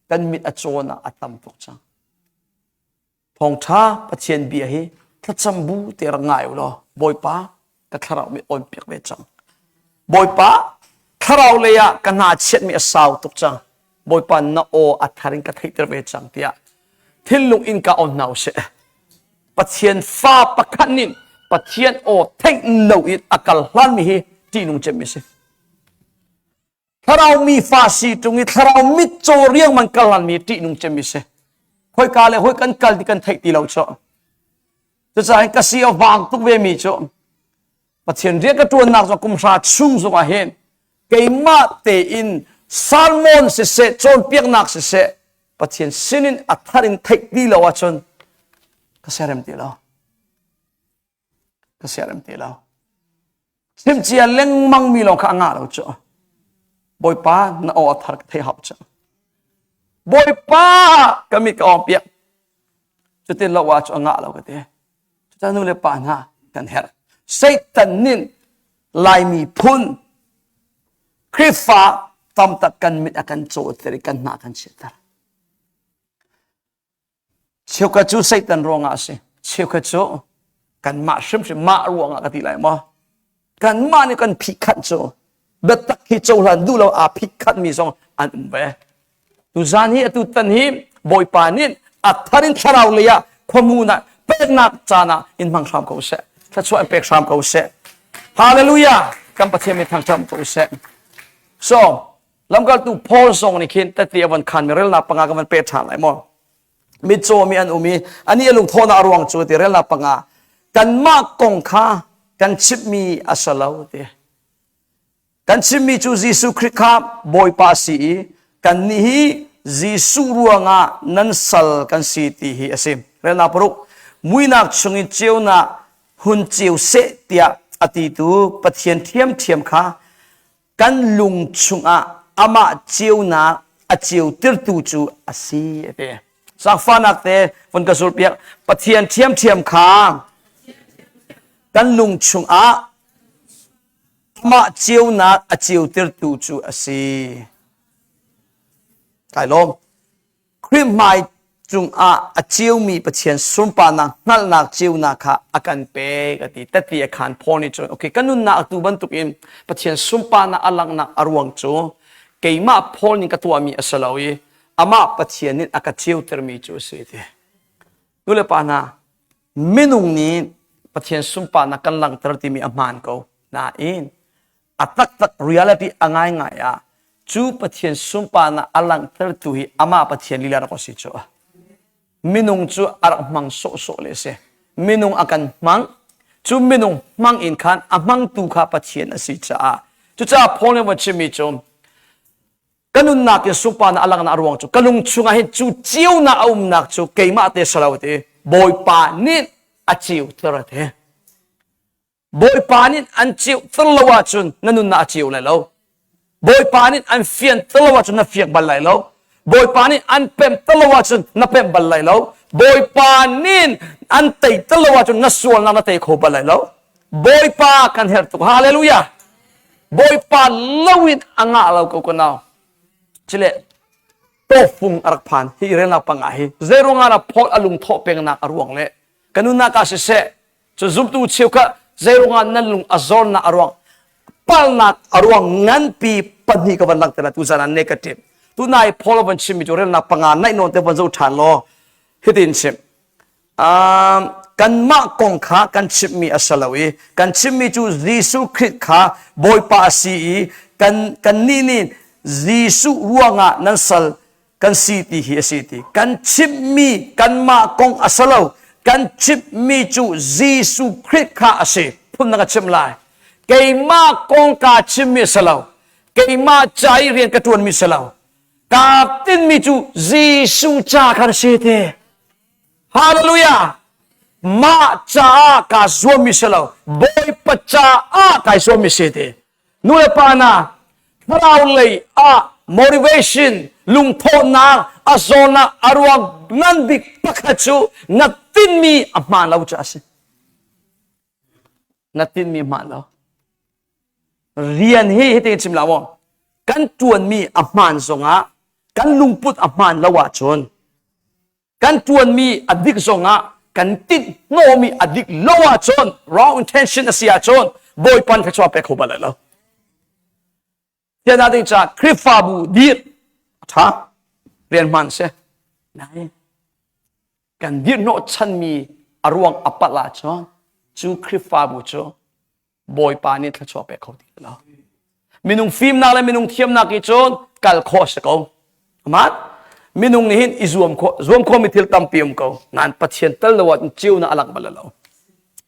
Speaker 1: kan mit a cawn ah a tam tuk cang thawngṭha Pathian bia hi thlacam bu te rak ngai u law Bawipa ka thlarau mit on piak ve cang Bawipa thlarau lei ah ka hna chiatmi a sau tuk cang Bawipa na aw a thar in ka theihter ve cang tiah thinlung in ka on hna usih Pathian fa pakhat nih Pathian aw theih lo in a kal hlanmi hi ṭihnung cemmi si Thlarau mi fa si ṭung i thlarau mitcaw riangmang kal hlanmi ṭihnung cemmi si. Khoika le hoi kan kal ti kan theih ti lo cu. Cucaah ka si a vang tuk ve mi cu Pathian rian ka ṭuannak zong kum hra chung zongah hin keimah tein sermon siseh cawnpiaknak siseh Pathian sinin a thar in theih ti lo ahcun ka siarem ti lo. Ka siarem ti lo. Chimcia lengmang mi lawng kha a ngah lo cu. Bawipa na aw a thar ka thei hau cu. Bawipa ka mit ka awng piak. Cutin lo ah cu a ngah lo ka ti. Cuta nu le pa hna kan herh. Satan nin Laimi phun Khrihfa tam tak kan mit a kan cawter i kan hna kan chiatter. Cheukhat cu Satan ruangah a si. Cheukhat cu kanmah hrimhrim mah ruangah ka ti lai maw? Kanmah nih kan phihkhanh cu biatak hi cohlan duh lo aa phihkhanh mi zong an um ve. Tuzan hi atu tan hi Bawipa nih a thar in thlarau lei ah khuamu na peknak caan ah in hmang hram ko seh. Thluachuah in pek hram ko seh. Hallelujah! Kan Pathian min thangṭhat ko seh. So, lamkaltu Paul zong nih khin tete a von khan mi relnak panga ka van pe ṭhan lai maw? Mitcaw mi an um i ani a lungthawhnak a ruang cu ti relnak panga kanmah kong kha kan chimhmi a si lo ti. Kan chimmi cu Jesuh Khrih kha Bawipa a si i kannih hi Jesuh ruangah nan sal kan si ti hi a si. Relnak paruk, muinak chungin ceunak hun ceu seh tiah a titu Pathian ṭhiamṭhiam kha kan lung chungah amah ceunak a ceutirtu cu a si a ti. Zaangfahnak te vun ka zulpiak. Pathian ṭhiamṭhiam kha kan lung chungah Amah ceunak a ceutertu cu a si. Kai lawm. Khrih hmai cungah a ceumi Pathian sunparnak hngalhnak ceunak kha a kan pek a ti. Tati a khan Paul nih cun okay ka nunnak atu bantukin Pathian sunparnak a langhnak a ruang cu keimah Paul nih ka tuahmi a si lo i amah Pathian nih a ka ceutermi cu a si ti. Nu le pa hna, minung nih Pathian sunparnak kan langhter timi a hmaan ko. Nain a taktak reality a ngaingai ah cu Pathian sunparnak a langhtertu hi amah Pathian lila rak si cu. Minung cu a rak hmang sawhsawh le si. Minung a kan hmang. Cu minung hmang in khan a hmangtu kha Pathian a si caah. Cucaah Paul nih a chimmi cu ka nunnak in sunparnak a langhnak a ruang cu ka lung chungah hin cu ceunak a umnak cu keimah te si lo ti Bawipa nih a ceuter a ti. Bawipa nih an ceuter lo ahcun na nunnak a ceu lai lo. Bawipa nih an fianter lo ahcun na fiang bal lai lo. Bawipa nih an pemhter lo ahcun na pemh bal lai lo. Bawipa nih an teiter lo ahcun na sualnak na tei kho bal lai lo. Bawipa kan herh tuk. Hallelujah. Bawipa loin a ngah lo ko ko nau. Cile tawfung a rak phan hi relnak panga hi zeiruangah dah Paul a lungthawh pengnak a ruang le ka nunnak ah siseh cu zumtu cheukhat zeiruangah nan lung a zornak a ruang palnak a ruang nganpi pahnih ka van langhter la tu zan ah negative tunai Paul van chimmi cu relnak panga naih nawn te van zo ṭhan law hitin chim kanmah kong kha kan chimhmi a si lo i kan chimmi cu Jesuh Khrih kha Bawipa a si i kan kannih nih Jesuh ruangah nan sal kan si ti hi a si ti kan chimhmi kanmah kong a si lo kan chimhmi cu Jesuh Khrih kha a si phun na ka chimh lai keimah kong kaa chimmi a si lo keimah ca i rian ka ṭuanmi si lo kaa tinmi cu Jesuh ca khan a si ti Hallelujah! Mah caah kaa zuammi si lo, Bawipa caah kai zuammi si ti. Nu le pa hna, thlarau lei ah motivation, lungthawhnak, a zawnak a ruang ngan bik pakhat cu na tinhmi a hmaan lo caah a si. Na tinhmi hmaan lo. Rian hi hitin chim la maw? Kan ṭuanmi a hmaan zongah kan lungput a hmaan lo ahcun kan ṭuanmi a dik zongah kan tinh hnawhmi a dik lo ahcun wrong intention a si ahcun Bawipa nih thluachuah pek kho bal lai lo. Tiah ding caah Khrihfabu dir a ṭha rian hmaan si. Nain kan dirhnawh chanmi a ruang a palh ahcun cu Khrihfabu cu Bawipa nih thluachuah pek kho ti lo. Minung fimnak le minung thiamnak hi cun kal khawh a si ko. Amat minung nih hin i zuam khawh zuam khawhmi thil tampi um ko. Nain Pathian tel lo ahcun ceunak a lang bal lo.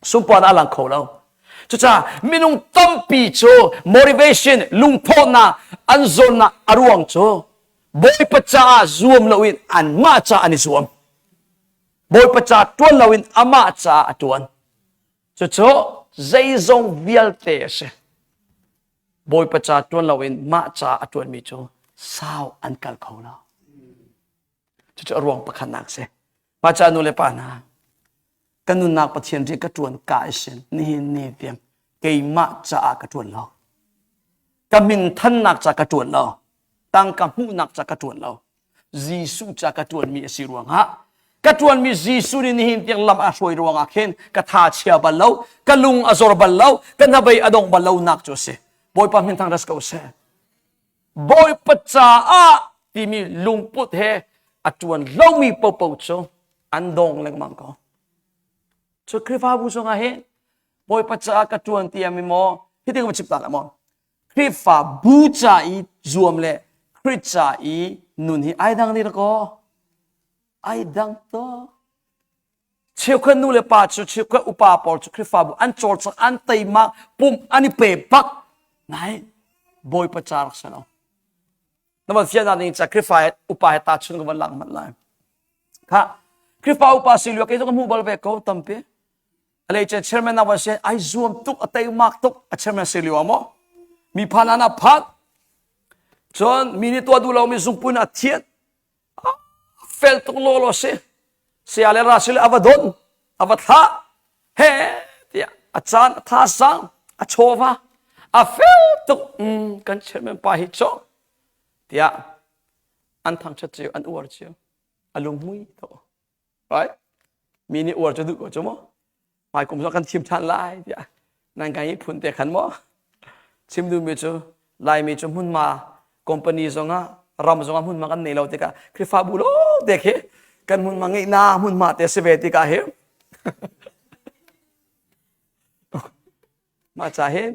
Speaker 1: Sunparnak a lang kho lo. Cucaah minung tampi cu motivation lungthawhnak an zawnnak a ruang cu Bawipa caah zuam loin anmah caah an i zuam. Bawipa ca ṭuan loin amah caah a ṭuan. Cucu zeizong vialte a si. Bawipa ca ṭuan loin mah ca a ṭuanmi cu sau an kal kho lo. Cucu a ruang pakhatnak a si. Mah ca nu le pa hna, ka nunnak Pathian rian ka ṭuan ka i sin nihin ni tiang keimah caah ka ṭuan lo. Ka minthannak ca ka ṭuan lo. Tangka hmuhnak ca ka ṭuan lo. Jesuh ca ka ṭuanmi a si ruangah ka ṭuanmi Jesuh nih nihin tiang lam a hruai ruangah khin ka tha chia bal lo, ka lung a zor bal lo, ka hnabei a dong bal lo nak cu a si. Bawipa min thang ras ko seh. Bawipa caah timi lungput he a ṭuan lomi popo cu an dong lengmang ko. Cu Khrihfabu zongah hin Bawipa caah ka ṭuan ti ami maw hitin ka chim ta la maw Khrihfa bu ca i zuam le Khrih ca i nun hi ai dang ni ko ai dang to cheukhat nu le pa cu cheukhat upa pawl cu Khrihfabu an cawlcang an teima pum an i pe bak nai Bawipa ca rak si lo na van fiannak ding ca Khrihfa he upa he tahchun ka van lak hmanh lai kha Khrihfa upa si lio kei zong ka hmuh bal ve ko tampi alei cun chairman na van si ai zuam tuk a teimak tuk a chairman si lio maw mi phan ana phan cun mi nih tuah duh lomi zungpun a thian fel tuk law law si saya le ra sile ava don ava thlah he tiah a caan a tha sang a chawva a fel tuk mm, kan chairman pa hi cho tiah an thangthat cio an uar cio a lunghmui to right mi nih uar cu duh ko cu maw hmai kum zong kan thim ṭhan lai tiah nan kan i phun te khan maw chim duhmi cu Laimi cu hmunhma company zongah ram zongah hmunhma kan nei lo tikah Khrihfabu lo te khi kan hmunhma ngeihna hmunhma te si ve tikah hi mah ca hin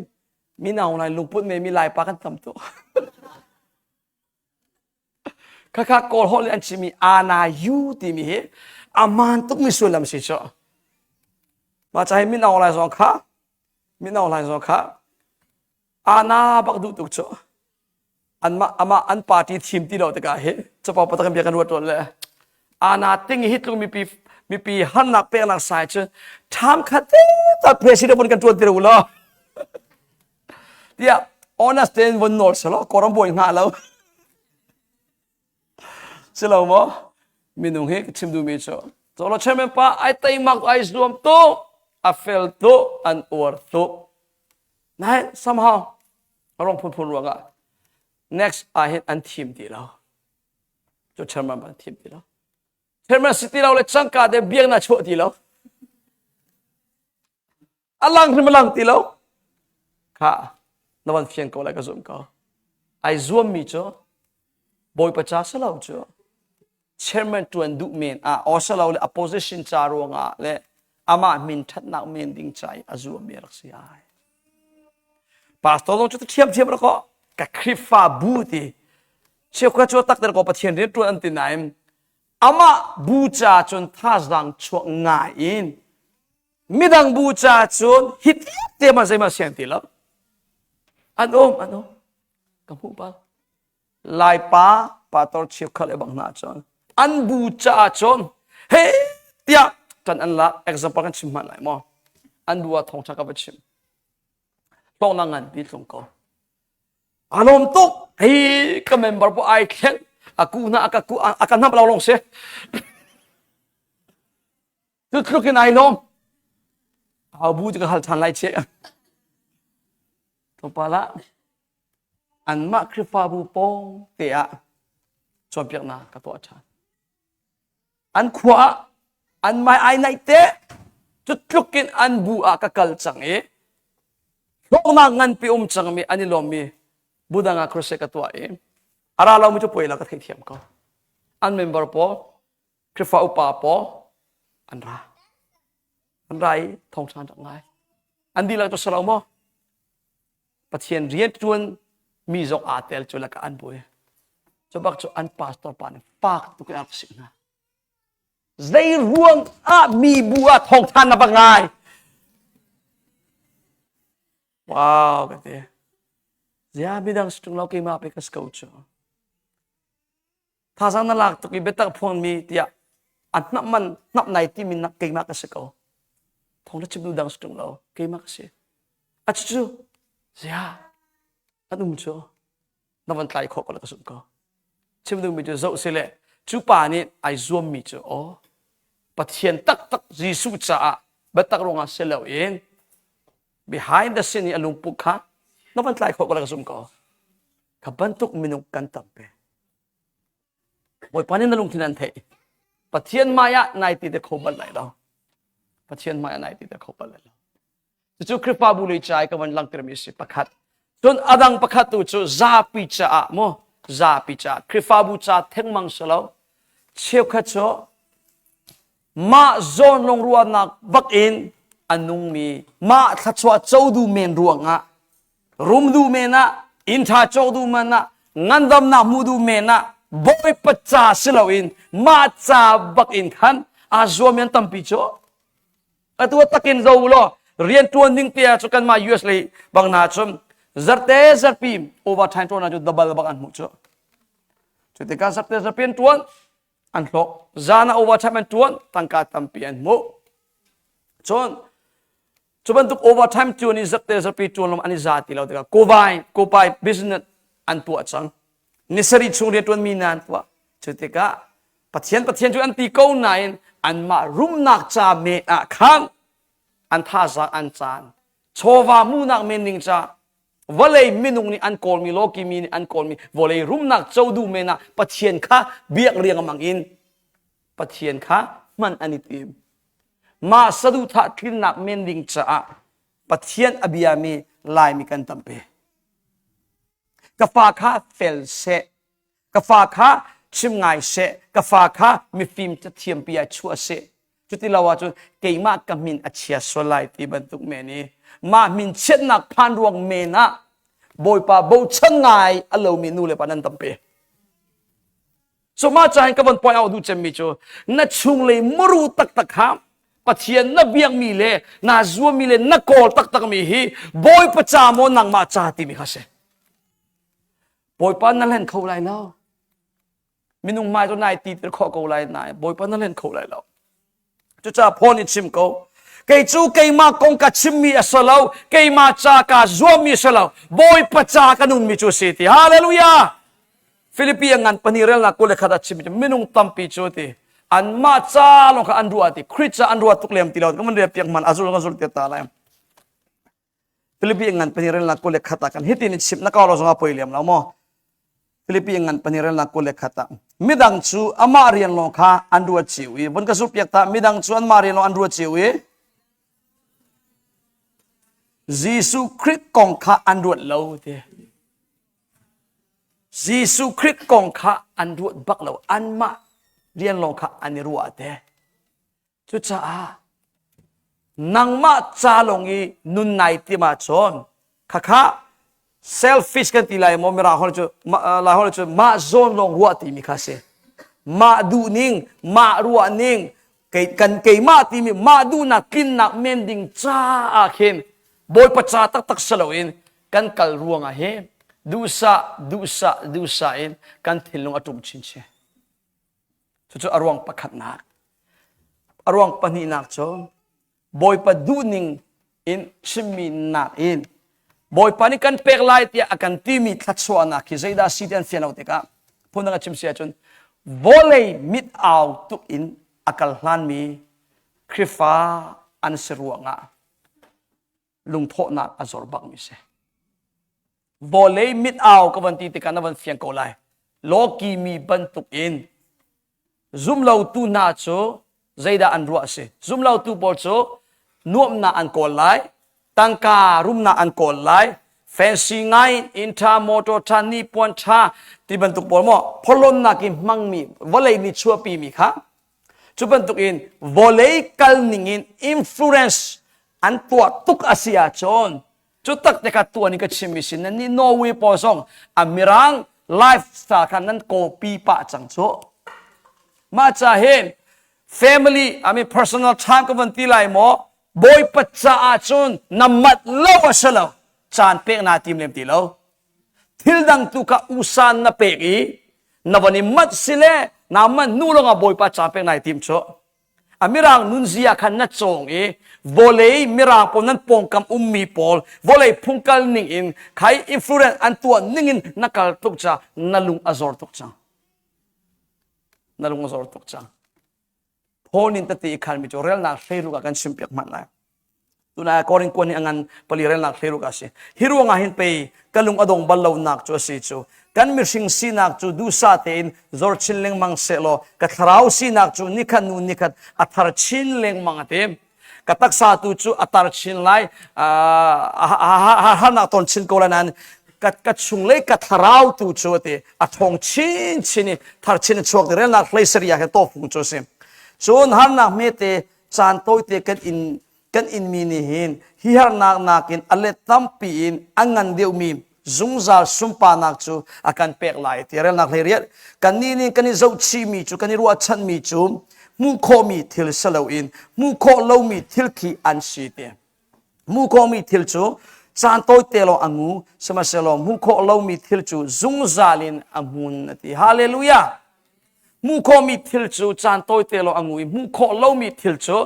Speaker 1: minau lai lungput me mi Laipa kan tam tuk Khakha Kawl holh nih an chimmi anayu timi hi a maan tukmi sullam si cu. Mah ca hi Min Aung Hlaing zong kha Min Aung Hlaing zong kha ana bak duh tuk cu. Anmah amah an party thim ti lo tikah hi capo patak in bia kan ruat ruat le ana ting hi tlung mipi mipi harnak peknak sai cu ṭham khat te ta president vun kan ṭuan ti lo tiah honest tein von nawl selaw kawlram bawi hnga lo si lo maw minung hi ka chim duhmi cu colo chairman pa ai teimak ai zuam tu a fel tu an uar tu nain somehow a rong phunphun ruangah next ah hin an thim ti lo cu chairman an thim ti lo chairman si ti lo le cangka te biakna chuah ti lo A lang hrim a lang ti lo. Kha na van fiang ko lai ka zumh ko. Ai zuammi cu Bawipa ca si lo cu chairman tuan duh men ah o si lo le opposition ca ruangah le amah min ṭhatnak men ding ca i a zuammi rak si ai. Pastor zong cu thiam thiam rak ko ka Khrihfa bu ti cheukhat cu tak ter ko Pathian rian ṭuan an ti nain amah bu ca cun thazaang chuak ngai in midang bu ca cun hi te ma zeima siang ti lo an um an um ka hmuh bal laipa pastor cheukhat le bang hna cun an bu ca cun he tiah kan an lak example kan chim hman lai maw an bu ah thawngtha ka va chim hlawknak ngan pi tlung ko a lawm tuk hei ka member po ai thleng a ku na a ka ku a ka hnap lo long si Cu tluk in ai lawm. Hau bu cu ka hal ṭhan lai che. Tlawmpal ah anmah Khrihfabu pawng te ah cawnpiaknak ka tuah ṭhan. An khua ah an mai ai naih te cu tluk in an bu ah ka kal cang i hlawknak nganpi um cangmi an i lawmmi budang ah crusade ka tuah i a ra lomi cu puai la ka theihthiam ko. An member pawl Khrihfa upa pawl an ra. An ra i thawngṭha an rak ngai. An dihlak cu si lo maw? Pathian rianṭuan mi zong aa tel cu lakah an buai. Cu bak cu an pastor pa nih fak tuk in a rak sik hna. Zei ruang ah mi bu ah thawngṭha na va ngai? Wow, ka ti. Zia midang si ṭung lo keimah pe ka si ko cu. Thazaang na lak tuk i biatak phuangmi tiah a hnap man hnap nai timi nak keimah ka si ko. Thawng na chim dang si ṭung lo keimah ka si. A cucu zia an um cu na van tlai khawh ko le ka zumh ko. Chim duhmi cu zoh si le cu pa nih ai zuammi cu aw Pathian taktak Jesuh caah biatak ruangah si loin behind the scene i a lungput kha na van tlai khawh ko le ka zumh ko. Kha bantuk minung kan tampi. Bawipa nih na lungthin an theih. Pathian hmai ah nai ti te kho bal lai lo. Pathian hmai ah nai ti te kho bal lai lo. Cucu Khrihfabu lei ca i ka van langhtermi si pakhat. Cun adang pakhat tu cu zapi caah mu zapi caah Khrihfabu ca thengmang si lo. Cheukhat cu mah zawn lungruahnak bak in A nungmi mah thluachuah co duh men ruangah rum duh men ah inn ṭha cawk duh men ah ngandamnak hmuh duh men ah Bawipa ca si loin mah ca bak in khan aa zuam an tampi cu. Atu takin zo law rian ṭuan ding te ah cu kanmah US lei bang hna cun zarte zarpi overtime ṭuan ah cu double bak an hmuh cu. Cu tikah zarte zarpi an ṭuan an hlawk zan ah overtime an ṭuan tangka tampi an hmuh. Cun cu bantuk overtime ṭuan i zarte zarpi ṭuan lawng an i za ti lo tikah kovai kopai business an tuah cang. Ni sarih chung rian ṭuan mi hna an tuah. Cu tikah Pathian Pathian cu an ti ko nain anmah rumnak ca men ah khan an thazaang an caan chawva hmuhnak men ding ca vawlei minung nih an kawlmi lawki mi nih an kawlmi vawlei rumnak co duh men ah Pathian kha biak riangmang in Pathian kha hman an i tim. Mah saduhthah tlinnak men ding caah Pathian a biami Laimi kan tampi. Ka fa kha fel seh ka fa kha chim ngai seh ka fa kha mifim cathiampi ah chuah seh cuti lo ahcun keimah ka min a chia sual lai ti bantuk men i mah min chiatnak phan ruang men ah bawipa bochan ngai a lomi nu le pa nan tampi so mah cahin ka von point out duh cemmi cu na chunglei muru taktak kha Pathian na biakmi le naa zuammi le na kawl taktakmi hi Bawipa ca maw nangmah ca timi kha si Bawipa na hlen kho lai lo. Minung hmai cu nai ti khawh ko lai nain Bawipa na hlen kho lai lo. Cucaah Paul nih chim ko. Kei cu keimah kong ka chimmi a si lo, keimah ca kaa zuammi a si lo, Bawipa ca ka nunmi cu a si ti. Hallelujah! Filipi a ngan pahnih relnak 21 ah chimmi cu minung tampi cu ti anmah ca lawng kha an ruah ti Khrih ca an ruah tuk lem ti lo ka van rel piak man azul ka zul te ta lai Filipi ngan pahnih relnak 21 ah kan hitin in chimh na kau lo zongah poi lem lo maw Filipi ngan pahnih relnak 21 ah midang cu amah rian lawng kha an ruat cio i von ka zulh piak ta midang cu anmah rian lawng an ruat cio i Jesuh Khrih kong kha an ruat lo ti Jesuh Khrih kong kha an ruat bak lo anmah rian lawng kha an i ruah te Cucaah nangmah ca lawng i nun nai tim ahcun khakha selfish kan ti lai maw mirang holh cu lai holh cu mah zawn lawng ruah timi kha si. Mah duhning, mah ruahning, kei kan keimah timi mah duhnak tlinnak men ding caah khin Bawipa ca taktak si loin kan kal ruangah hi duhsah duhsah duhsah in kan thinlung a ṭum chinchin. Cucu a ruang pakhatnak. A ruang pahnihnak cu Bawipa duhning in chimmi nakin Bawipa nih kan pek lai tiah a kan timi thluachuahnak hi zeidah si ti an fian lo tikah phundang a chim si ahcun vawlei mit au tuk in a kal hlanmi Khrihfa an si ruangah lungthawhnak a zor bakmi si. Vawlei mit au ka van ti tikah na van fiang ko lai. Lawki mi bantuk in zumlotu hna cu zeidah an ruah a si? Zumlotu pawl cu nuamhnak an kawl lai, tangka rumnak an kawl lai, fancy ngai inn ṭha, motor ṭha, nipuan ṭha ti bantuk pawl maw pholonnak in hmangmi vawlei nih chuahpimi kha cu bantuk in vawlei kal ning in influence an tuah tuk a si ahcun cu tak te kha tuan in ka chimmi si nan nih Norway pawl zong a mirang lifestyle kha nan copy pah cang cu mah ca hin family I mean personal time ka van ti lai maw bawipa caah cun na mat lo a si lo caan pek naa tim lem ti lo thil dang tu kha usan na pek i na van i mat si le naa mat hnu lawngah bawipa caan pek nai tim cu A mirang nunzia khan na cawng i vawlei mirang pawl nan pawngkam ummi pawl vawlei phungkal ning in khai influence an tuah ning in na kal tuk ca na lung a zor tuk cang. Na lung a zor tuk cang. Paul nin tete i khalmi cu relnak hleiruk ah kan chimpiak hmanh lai. Tunai Korin kuan hi a ngan pali relnak hleiruk a si. Hi ruangah hin pei ka lung a dong bal lonak cu a si cu kan mihring sinak cu duhsah tein zor chin lengmang sehlaw ka thlarau sinak cu nikhat nu nikhat a thar chin lengmang a ti. Ka taksa tu cu a tar chin lai harnak ton chin ko lai nain ka, ka chunglei ka thlarau tu cu a ti a ṭhawng chin chin i thar chin a chuak ti relnak hlei sari ah khin tawfung cu a si. Cun harnak hmete caan tawite kan in. Kan inmi nih hin hi harnak nakin a let tampi in a ngan deuhmi zungzal sunparnak cu a kan pek lai ti relnak hlei riat. Kannih nih kan i zohchihmi cu kan i ruahchanmi cu hmuh khawhmi thil si loin hmuh khawh lomi thil khi an si ti. Hmuh khawhmi thil cu caan tawite lawng a ngu, sihmanhsehlaw hmuh khawh lomi thil cu zungzal in a hmun a ti. Hallelujah! Hmuh khawhmi thil cu caan tawite lawng a ngu i hmuh khawh lomi thil cu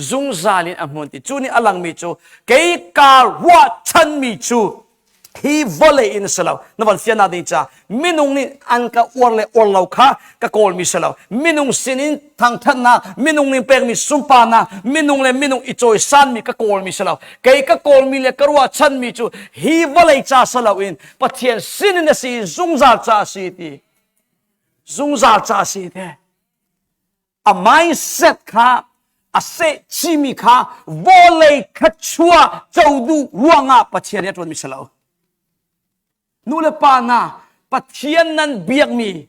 Speaker 1: zungzal in a hmun ti. Cu nih a langmi cu kei kaa ruahchanmi cu hi vawlei in si lo. Na van fiannak ding ca minung nih an ka uar le uar lo kha ka kawlmi si lo. Minung sinin thangthatnak, minung nih pekmi sunparnak, minung le minung i cawisanmi ka kawlmi si lo. Kei ka kawlmi le ka ruahchanmi cu hi vawlei ca si loin Pathian sinin a si zungzal ca a si ti. Zungzal ca a si ti. A mindset kha a seh chimi kha vawlei thluachuah co duh ruangah Pathian nih a ṭuanmi si lo. Nu le pa hna, Pathian nan biakmi,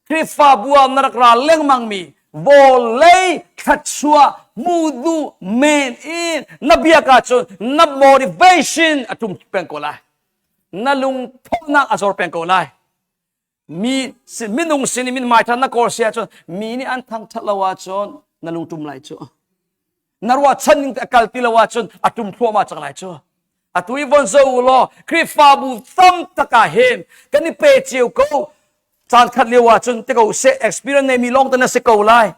Speaker 1: Khrihfabu ah na rak ra lengmangmi, vawlei thluachuah hmu duh men in na biak ahcun na motivation a ṭum peng ko lai. Na lungthawhnak a zor peng ko lai. Mi minung sin i mithmai ṭha na kawl si ahcun mi nih an thangṭhat lo ahcun na lung ṭum lai cu. Na ruahchan ning te a kal ti lo ahcun a ṭum thluahmah cang lai cu. Atu i von zo u law Khrihfabu tam tak ah hin kan i pe cio ko. Caan khat lio ahcun te ko seh experience neimi lawng te na si ko lai.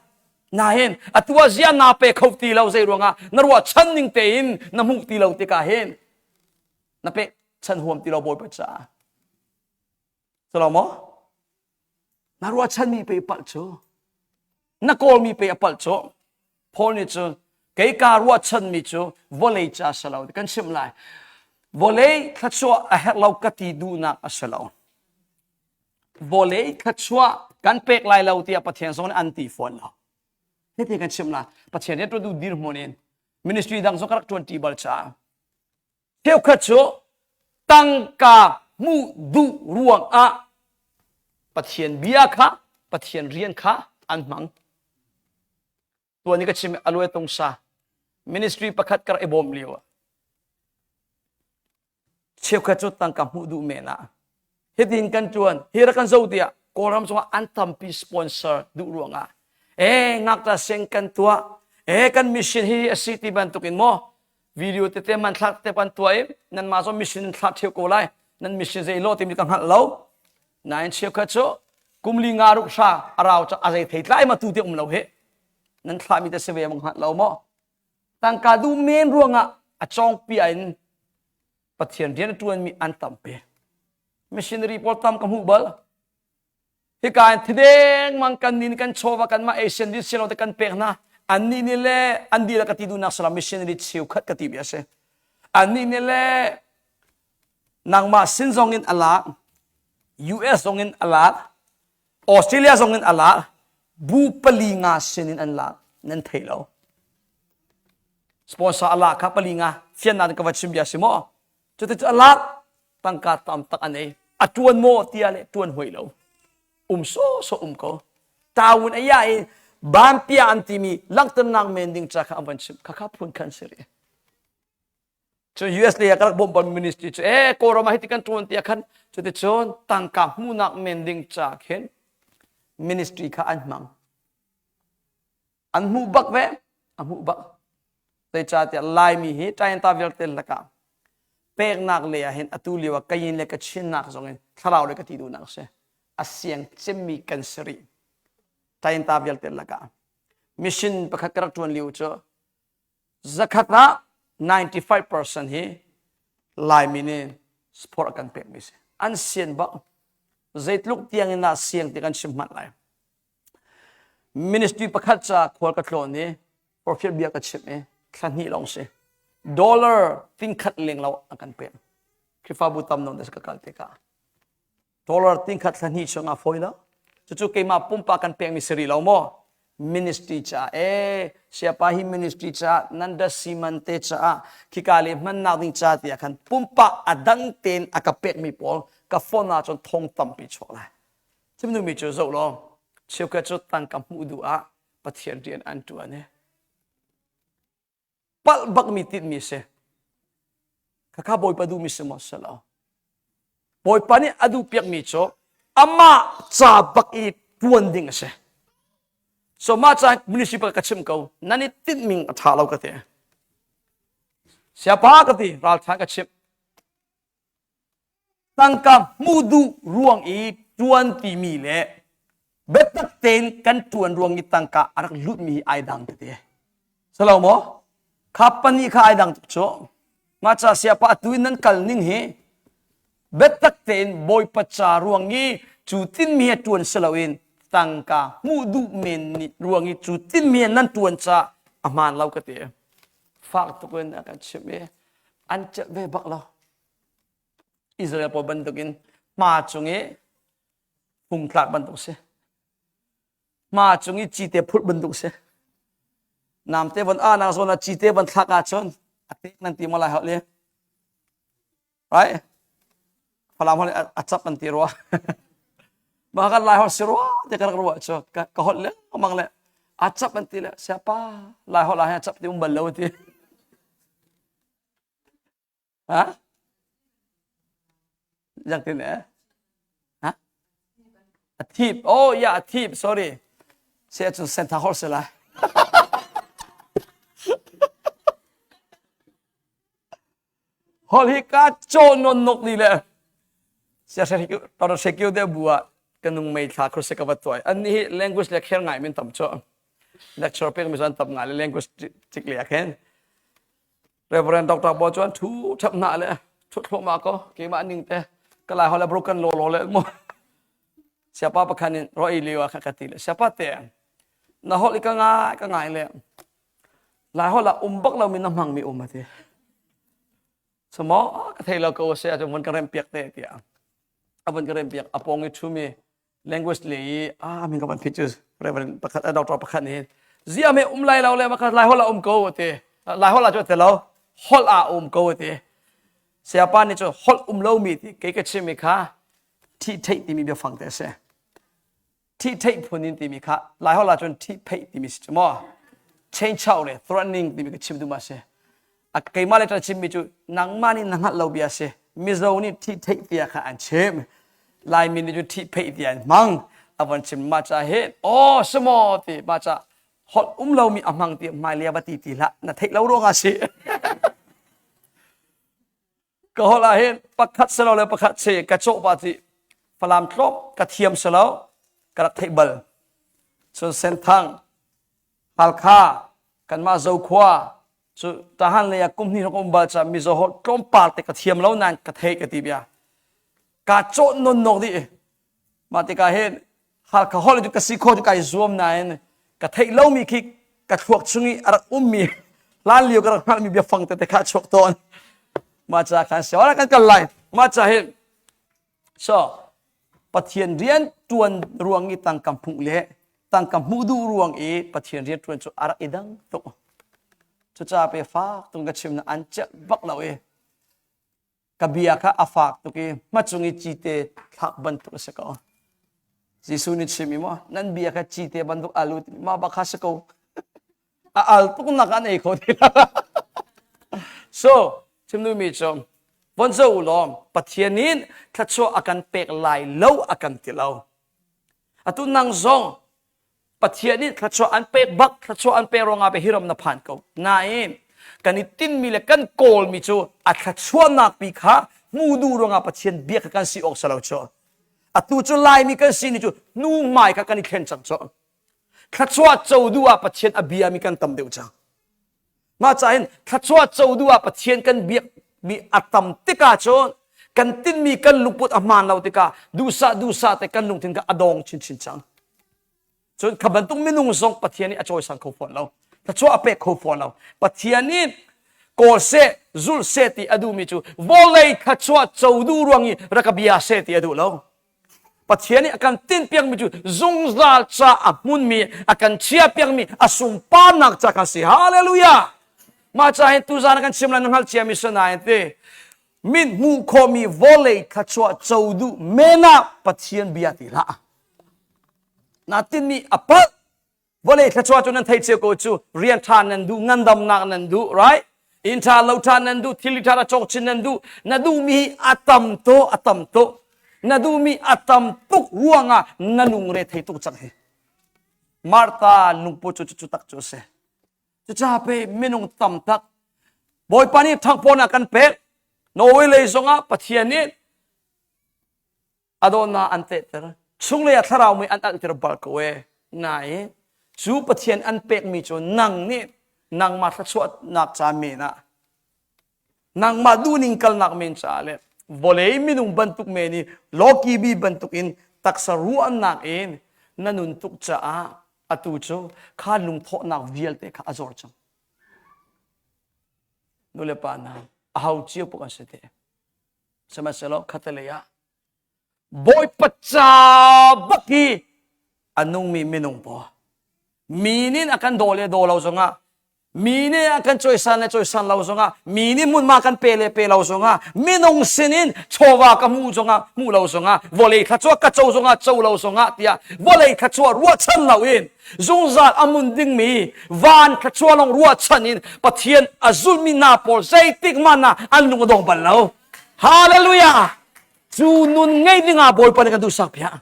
Speaker 1: Nain atu ah zia naa pe kho ti lo zei ruangah na ruahchan ning tein na hmuh ti lo tikah hin na pe chan huam ti lo Bawipa caah. Salo maw? Na ruahchanmi pe palh cu. Na kawlmi pe a palh cu. Paul nih cun kei kaa ruahchanmi cu vawlei ca si lo kan chimh lai. Vawlei thluachuah a herh lo ka ti duhnak a si lo. Vawlei thluachuah kan pek lai lo tiah Pathian zong nih an ti fawn lo. Hiti kan chimh lai. Pathian rian ṭuan dirhmun in ministry dang zong ka rak ṭuan ṭi bal caah Cheukhat cu tangka hmuh duh ruangah Pathian bia kha Pathian rian kha an hmang. Tuan i ka chim alue tungsa ministry pakhat kar i bawm lio ah cheukhat cu tangka hmuh duh men ah hitin kan ṭuan hi rak kan zo tiah Kawlram cungah an tampi sponsor duh ruangah eh ngakta seng kan tuah eh kan mission hi a si ti bantukin maw video tete hmanthlak tete kan tuah i nanmah zong mission in thlah ṭheo ko lai nan mission zei lo timi ka hngalh lo nain cheukhat cu kum li nga ruk hra a rau cu a zei thei tlai ma tu te um lo hi nan thlahmi te si ve mang hngalh lo maw tangka duh men ruangah a cawngpia in Pathian rian a ṭuanmi an tampi. Missionary pawl tam ka hmuh bal. Hika in thideng mang kan nin kan chawva kan mah Asian din silo te kan pek hna. Annih nih le an dihlak ka ti duhnak salam missionary cheukhat ka ti mi a si. Annih nih le nangmah sin zong in a lak, US zong in a lak, Australia zong in a lak, bu pali nga sin in an lak, nan thei lo. Sponsor a lak kha pali nga fiannak ka va chim bia si maw? Cuti cu a lak tangka tam tak an ei. A tuan maw tiah le tuan hoi lo. Um so so um ko. Tawun a ya i banpia an timi langhternak men ding ca kha an van chim. Khakha phun khan si rih. Cu US lei ah ka rak bawmh bal ministry cu eh Kawlram ah hiti kan ṭuan tiah khan cuticun tangka hmuhnak men ding ca khin ministry kha an hmang. An hmuh bak ve, a hmuh bak. Zeicahtiah Laimi hi Tainta vialte lakah peknak lei ah hin atu lio ah Kayin le Kachinnak zong in thlarau le ka ti duhnak a si. A siang cemmi kan si rih. Tainta vialte lakah mission pakhat ka rak ṭuan lio cu zakhat ah 95% hi Laimi nih support a kan pekmi si. An sian bak. Zeitluk tiang in dah siang ti kan chim hmanh lai. Ministry pakhat ca khual ka tlawn i prophet bia ka chimh i thla hnih lawng si. Dollar tingkhat leng lo a kan pek. Khrihfabu tam nawn ka kal tikah. Dollar tingkhat thla hnih chung ah fawi lo. Cucu keimah pumpak kan pekmi si rih lo maw? Ministry caah ee siapa hi ministry caah nan dasi man te caah khika le hmannak ding ca tiah khan pumpak a dang tein a ka pekmi pawl ka phone ah cun thong tampi chuak lai. Chim duhmi cu zoh law cheukhat cu tangka hmuh duh ah Pathian rian an ṭuan i. Palh bakmi tinhmi si. Khakha Bawipa duhmi si maw si lo. Bawipa nih a duh piakmi cu amah ca bak i tuan ding a si. So mah ca municipal ka chim ko nan i tinhming a ṭha lo ka ti. Siapa ka ti ralṭha ka chimh. Tangka hmuh duh ruang i ṭuan timi le biatak tein kan ṭuan ruang i tangka a rak lutmi hi ai dang tete. Salo maw? Kha pahnih kha ai dang tuk cu. Mah ca siapa atu in nan kal ning hi biatak tein Bawipa ca ruang i cu tinmi he ṭuan si loin tangka hmuh duh men nih ruang i cu tinmi he nan ṭuan ca a hmaan lo ka ti. Fak tuk in a kan chimh i an celh ve bak lo. Israel pawl bantukin hma cung i fungtlak bantuk si. Hma cung i cite phulh bantuk si. Namte von a nak zawn ah cite von thlak ahcun a tek nan ti maw lai holh i? Right? Falam holh a cap an ti rua. Mah kan lai holh si rua ti ka rak ruah cu ka holh lengmang le a cap an ti le siapa lai holh ah hin a cap ti um bal lo ti. Ha? Yang tin eh? Ha? A thip. Oh yeah, a thip. Sorry. Se cu sentha hor se lai. Hol hi ka cho non nok ni le. Sia se tor se kyu de bua kanung mei thla khur se ka va toy. An ni language le kher ngai min tam cho. Lecture pek mi zan tam ngai le language chik le khen. Reverend Doctor Bo chuan thu thap hna le thut thluahmah ko keimah ning te ka lai hol le broken law law le mu siapa pakhan in roi liu ah ka ti le siapa te na hol i ka ngai ka ngai le lai hol ah um bak lo mi na hmang mi um ati sumo ka thei lo ko se a mun ka rem piak te tiah a vun ka rem piak a pong i thu mi language le i ah min ka van pictures reverend pakhat doctor pakhat nih zia me um lai lo le maka lai hol a um ko te lai hol a chu te lo hol a um ko te siapa nih cu hol um lo mi ti kei ka chim mi kha thi theih timi biafang te se thi theih phun in timi kha lai hol ah cun thi pheih timi si maw change chau le threatening timi ka chim du ma se a keimah le ta chimmi cu nangmah nih na hngalh lo bia si Mizo nih ṭhih theih tiah kha an chim Laimi nih cu ṭhih pheih tiah an hmang a von chim mah ca hi aw si maw ti mah ca holh um lomi a hmang ti hmailei va ti ti hlah na theih lo ruangah si ka holh ah hin pakhat si lo le pakhat si ka cawh pa ti Falam tlawm ka thiam si lo ka rak theih bal cun Senthang Halkha kanmah Zokhua cu tahan lei ah kum hnih ka um bal ca Mizo holh tlawmpal te ka thiam lo nain ka thei ka ti bia ka cawh non nok dih mah tikah hin Halkha holh cu ka si kho cu kai zuam nain ka theih lomi khi ka thluak chung i a rak ummi hlan lio ka rak hngalhmi biafang tete kha chuak tawn mah ca khan si kan kal lai mah ca hin So Pathian rian ṭuan ruang i tangka hmuh le tangka hmuh duh ruang i Pathian rian ṭuan cu a rak i dang tuk. Cucaah pe fak tung ka chim na an celh bak lo i ka bia kha a fak tuk i hmacung i cite thlak bantuk a si ko. Jesuh nih chim i maw nan bia kha cite bantuk alu mah bak kha si ko. A al tuk nak an ei kho ti So chim duhmi cu von zo u law Pathian in thluachuah a kan pek lai lo a kan ti lo. Atu nang zong Pathian nih thluachuah an pek bak thluachuah an pek ruangah pe hiram na phan ko. Nain kan i tinmi le kan kawlmi cu a thluachuahnak pi kha hmu duh ruangah Pathian bia kha kan si awk si lo cu. Atu cu Laimi kan si ni cu hnu hmai kha kan i thlen cang cu. Thluachuah co duh ah Pathian a biami kan tam deuh cang. Mah ca hin thluachuah co duh ah Pathian kan biakmi a tam tikah cun kan tinhmi kan lungput a hmaan lo tikah duhsah duhsah te kan lungthin kha a dong chinchin cang. Cun kha bantuk minung zong Pathian nih a cawisang kho fawn lo. Thluachuah a pek kho fawn lo. Pathian nih kawl seh, zulh seh ti a duhmi cu vawlei thluachuah co duh ruang i rak ka bia seh ti a duh lo. Pathian nih a kan tinhpiakmi cu zungzal ca a hmunmi a kan chiahpiakmi a sunparnak ca kan si. Hallelujah! Mah ca hin tuzaan kan chim lai na hngalh ciami si nain ti min hmuh khawhmi vawlei thluachuah co duh men ah Pathian bia ti hlah. Na tinhmi a palh. Vawlei thluachuah cu nan thei cio ko cu rian ṭha nan duh, ngandamnak nan duh, right? Inn ṭha lo ṭha nan duh, thil ṭha cawk chin nan duh. Na duhmi a tam to, a tam to. Na duhmi a tam tuk ruangah na lungre thei tuk cang hi. Martha lungput cu cu tak cu a si. Cucaah pe minung tam tak Bawipa nih thangpawn kan pek. Norway lei zongah Pathian nih a dawtnak an tehter chunglei ah thlarau mei an alhter bal ko e nain cu Pathian an pekmi cu nang nih nangmah thluachuahnak ca men ah nangmah duhning kalnak men caah le vawlei minung bantuk men i lawki bi bantuk in taksa ruahnak in na nun tuk caah atu cu kha lungthawhnak vialte kha a zor cang nu le pa hna a hau cio puk an si te Sihmanhsehlaw khatalei ah Bawipa ca bak hi a nungmi minung pawl mi nih a kan daw le daw lo zongah mi nih a kan cawisan le cawisan lo zongah mi nih hmunhma kan pe le pe lo zongah minung sinin chawva ka hmuh zongah hmuh lo zongah vawlei thluachuah ka co zongah co lo zongah tiah vawlei thluachuah ruahchan loin zungzal a mun dingmi van thluachuah lawng ruahchan in Pathian a zulmi hna pawl zeitik hmanh ah an lung a dong bal lo. Hallelujah! Cu nun ngei ding ah Bawipa nih kan duhsak piak.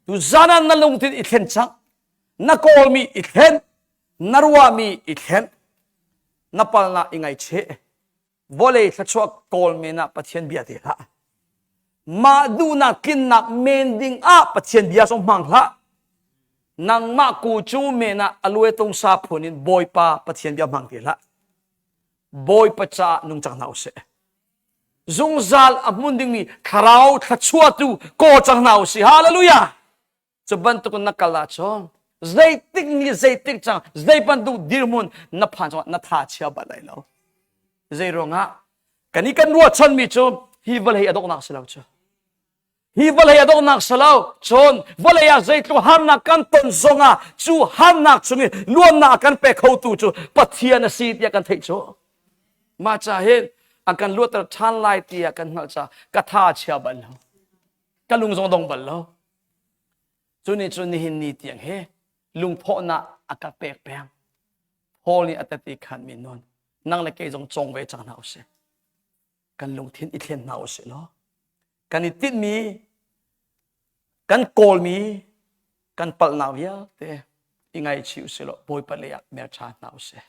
Speaker 1: Tu zan ah na lungthin i thlen cang. Na kawlmi i thlen. Na ruahmi i thlen. Na palnak i ngaihchih. Vawlei thluachuah kawl men ah Pathian bia te hlah. Mah duhnak tlinnak men ding ah Pathian bia zong hmang hlah. Nangmah ku cu men ah a luai tung sa phun in Bawipa Pathian bia hmang ti hlah. Bawipa caah nung cang hna usih. Zungzal a hmun dingmi thlarau thluachuah tu kawl cang hna usih. Hallelujah! Cu bantuk na kal ahcun zeitik ni zeitik cang zei bantuk dirhmun na phan zongah na tha chia bal lai lo. Zei ruangah kan i kan ruahchanmi cu hi vawlei a donghnak si lo cu. Hi vawlei a donghnak si lo. Cun vawlei ah zeitluk harnak kan ton zongah cu harnak chungin luannak a kan pe khotu cu Pathian a si tiah kan theih cu. Mah ca hin a kan luatter ṭhan lai tiah kan hngalh caah ka tha a chia bal lo. Ka lung zong dong bal lo. Cu nih cun nihin ni tiang hi lungthawhnak a ka pek peng. Paul nih a tet i khanmi nun nang le kei zong cawng ve cang hna usih. Kan lungthin i thlen hna usih law kan i tinhmi kan kawlmi kan palhnak vialte i ngaichih usih law Bawipa lei ah mer ṭhan hna usih.